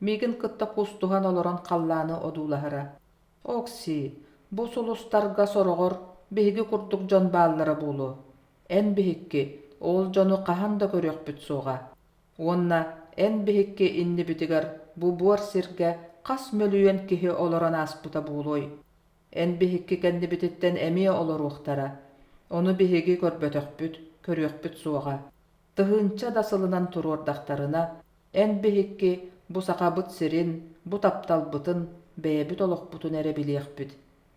Миигин кытта кустуһан олорон халлааны одуулаһара. Окси, бу сулустарга сороҕор биһиги курдук дьон бааллара буолуо. Эн биһикки ол дьону хаһан да көрүөхпүт суоҕа. Уонна эн биһикки иннибитигэр бу буор сиргэ хас мөлүйүөн киһи олорон ааспыта буолуой? Эн биһикки кэннибититтэн эмиэ олоруохтара. Ону биһиги көрбөтөхпүт, көрүөхпүт суоҕа. Тыһыынча да сылынан туруордахтарына, эн биһикки бу Сахабыт сирин, бу тапталбытын бэйэбит олохпутун эрэ билиэхпит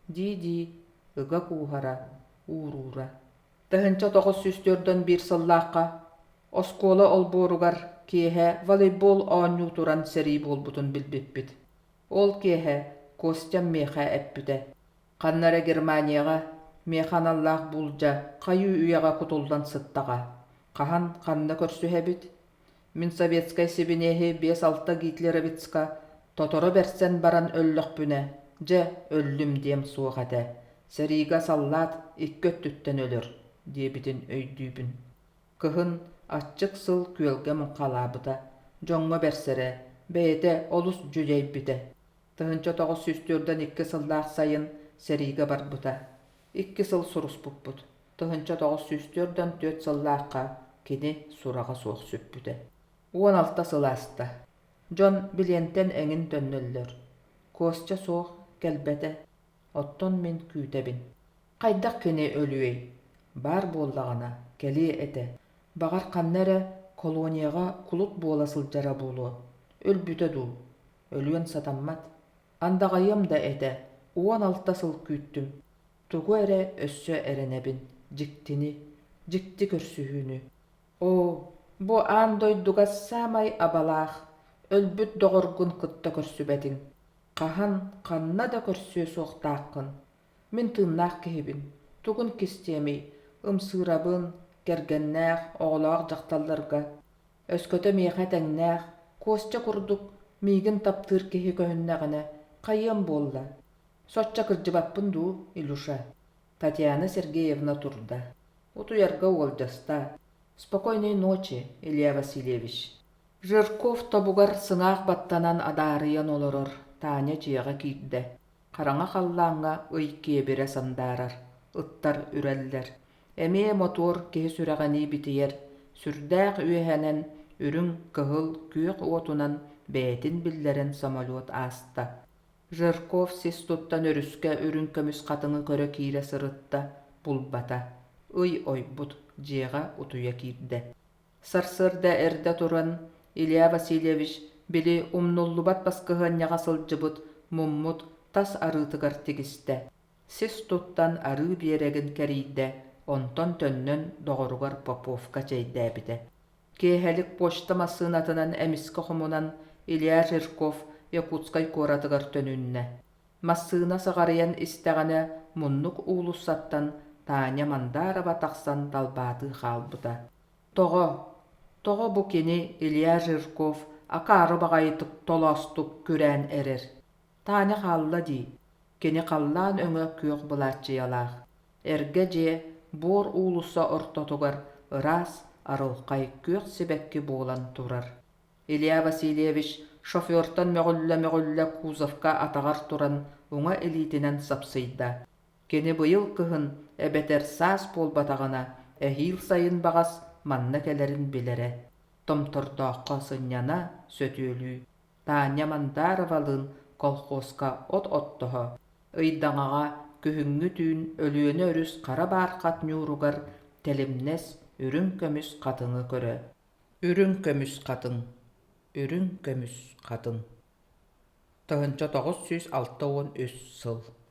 дии-дии ыга кууһара, ууруура. 1941 сыллаахха оскуола олбуоругар киэһэ волейбол оонньуу туран сэрии буолбутун билбиппит. Ол киэһэ Костям миэхэ эппитэ: «Ханна эрэ Германияҕа миэхэ аналлаах буулдьа хайыы үйэҕэ кутуллан сыттаҕа. Хаһан, ханна көрсүһэбит? Мин советскай сибиниэһи биэс-алта гитлеровецка тоторо бэрсэн баран өллөхпүнэ, дьэ, өллүм диэм суох этэ. Сэриигэ саллаат икки өттүттэн өлөр» диэбитин өйдүүбүн. Кыһын аччык сыл күөлгэ муҥхалаабыта, дьоҥҥо бэрсэрэ, бэйэтэ олус дьүдьэйбитэ. 1942 сыллаах сайын сэриигэ барбыта. Икки сыл суруспуппут. 1944 сыллаахха кини сураҕа суох сүппүтэ. 16 сыл ааста. Дьон билиэнтэн эҥин төннөллөр. Костя суох, кэлбэтэ. Оттон мин күүтэбин. Хайдах кини өлүөй? Баар буоллаҕына, кэлиэ этэ. Баҕар ханна эрэ колонияҕа кулут буола сылдьара буолуо. Өлбүтэ дуу? Өлүөн сатаммат. Андаҕайыам да этэ, 16 сыл күүттүм. Тугу эрэ өссө эрэнэбин, дьиктини, дьикти көрсүһүүнү. Оо, бу аан дойдуга саамай абалаах, өлбүт доҕоргун кытта көрсүбэтиҥ. Хаһан, ханна да көрсүө суохтааххын. Мин тыыннаах киһибин, тугун кистиэмий, ымсыырабын, кэргэннээх, оҕолоох дьахталларга. Өскөтө миэхэ тэҥнээх, Костя курдук миигин таптыыр киһи көһүннэҕинэ, хайыам буолла? Соччо кырдьыбаппын дуу, Илюша? Татьяна Сергеевна турда. Утуйарга уолдьаста. Спокойной ночи, Илья Васильевич. Жирков тобугар сыҥаах баттанан адаарыйан олорор Таня дьиэҕэ киирдэ. Хараҥа халлааҥҥа ый киэбирэ сандаарар, ыттар үрэллэр. Эмиэ мотуор киһи сүрэҕинии битийэр, сүрдээх үөһэнэн үрүҥ, кыһыл, күөх уотунан бэйэтин биллэрэн самолет ааста. Жирков сис туттан өрүскэ үрүҥ көмүс хатыҥы көрө киирэ сырытта, булбата. Ый ойбут, дьиэҕэ утуйа киирдэ. Сарсыарда эрдэ туран Илья Васильевич били умнуллубат баскыһыанньаҕа сылдьыбыт муммут тас арыытыгар тигистэ. Сис туттан арыы биэрэгин кэрийдэ, онтон төннөн доҕоругар Поповка чэйдээбитэ. Киэһэлик почта массыынатынан эмискэ хомунан Илья Жирков Якутскай куоратыгар төнүннэ. Массыына сыҕарыйан истэҕинэ муннук уулуссаттан Таня Мандарова тахсан далбаатыы хаалбыта. Тоҕо? Тоҕо бу кини Илья Жирков акаары баҕайытык толоостук күрээн эрэр? Таня хаалла дии. Кини халлаан өҥө күөх былааччыйалаах. Эргэ дьиэ буор уулусса ортотугар ыраас, арылхай күөх сибэкки буолан турар. Илья Васильевич шофертан мөҕүллэ-мөҕүллэ кузовка атаҕар туран уҥа илиитинэн сапсыйда. Кини быйыл кыһын эбэтэр саас буолбатаҕына, эһиил сайын баҕас манна кэлэрин билэрэ. Томтордооххо сынньана, сөтүөлүү. Таня Мандаровалыын колхозка от оттоһо, Ыйдаҥаҕа күһүҥҥү түүн Өлүөнэ өрүс хара баархат ньууругар тэлимнэс үрүҥ көмүс хатыҥы көрө. Үрүҥ көмүс хатыҥ, үрүҥ көмүс хатыҥ. 1963 сыл.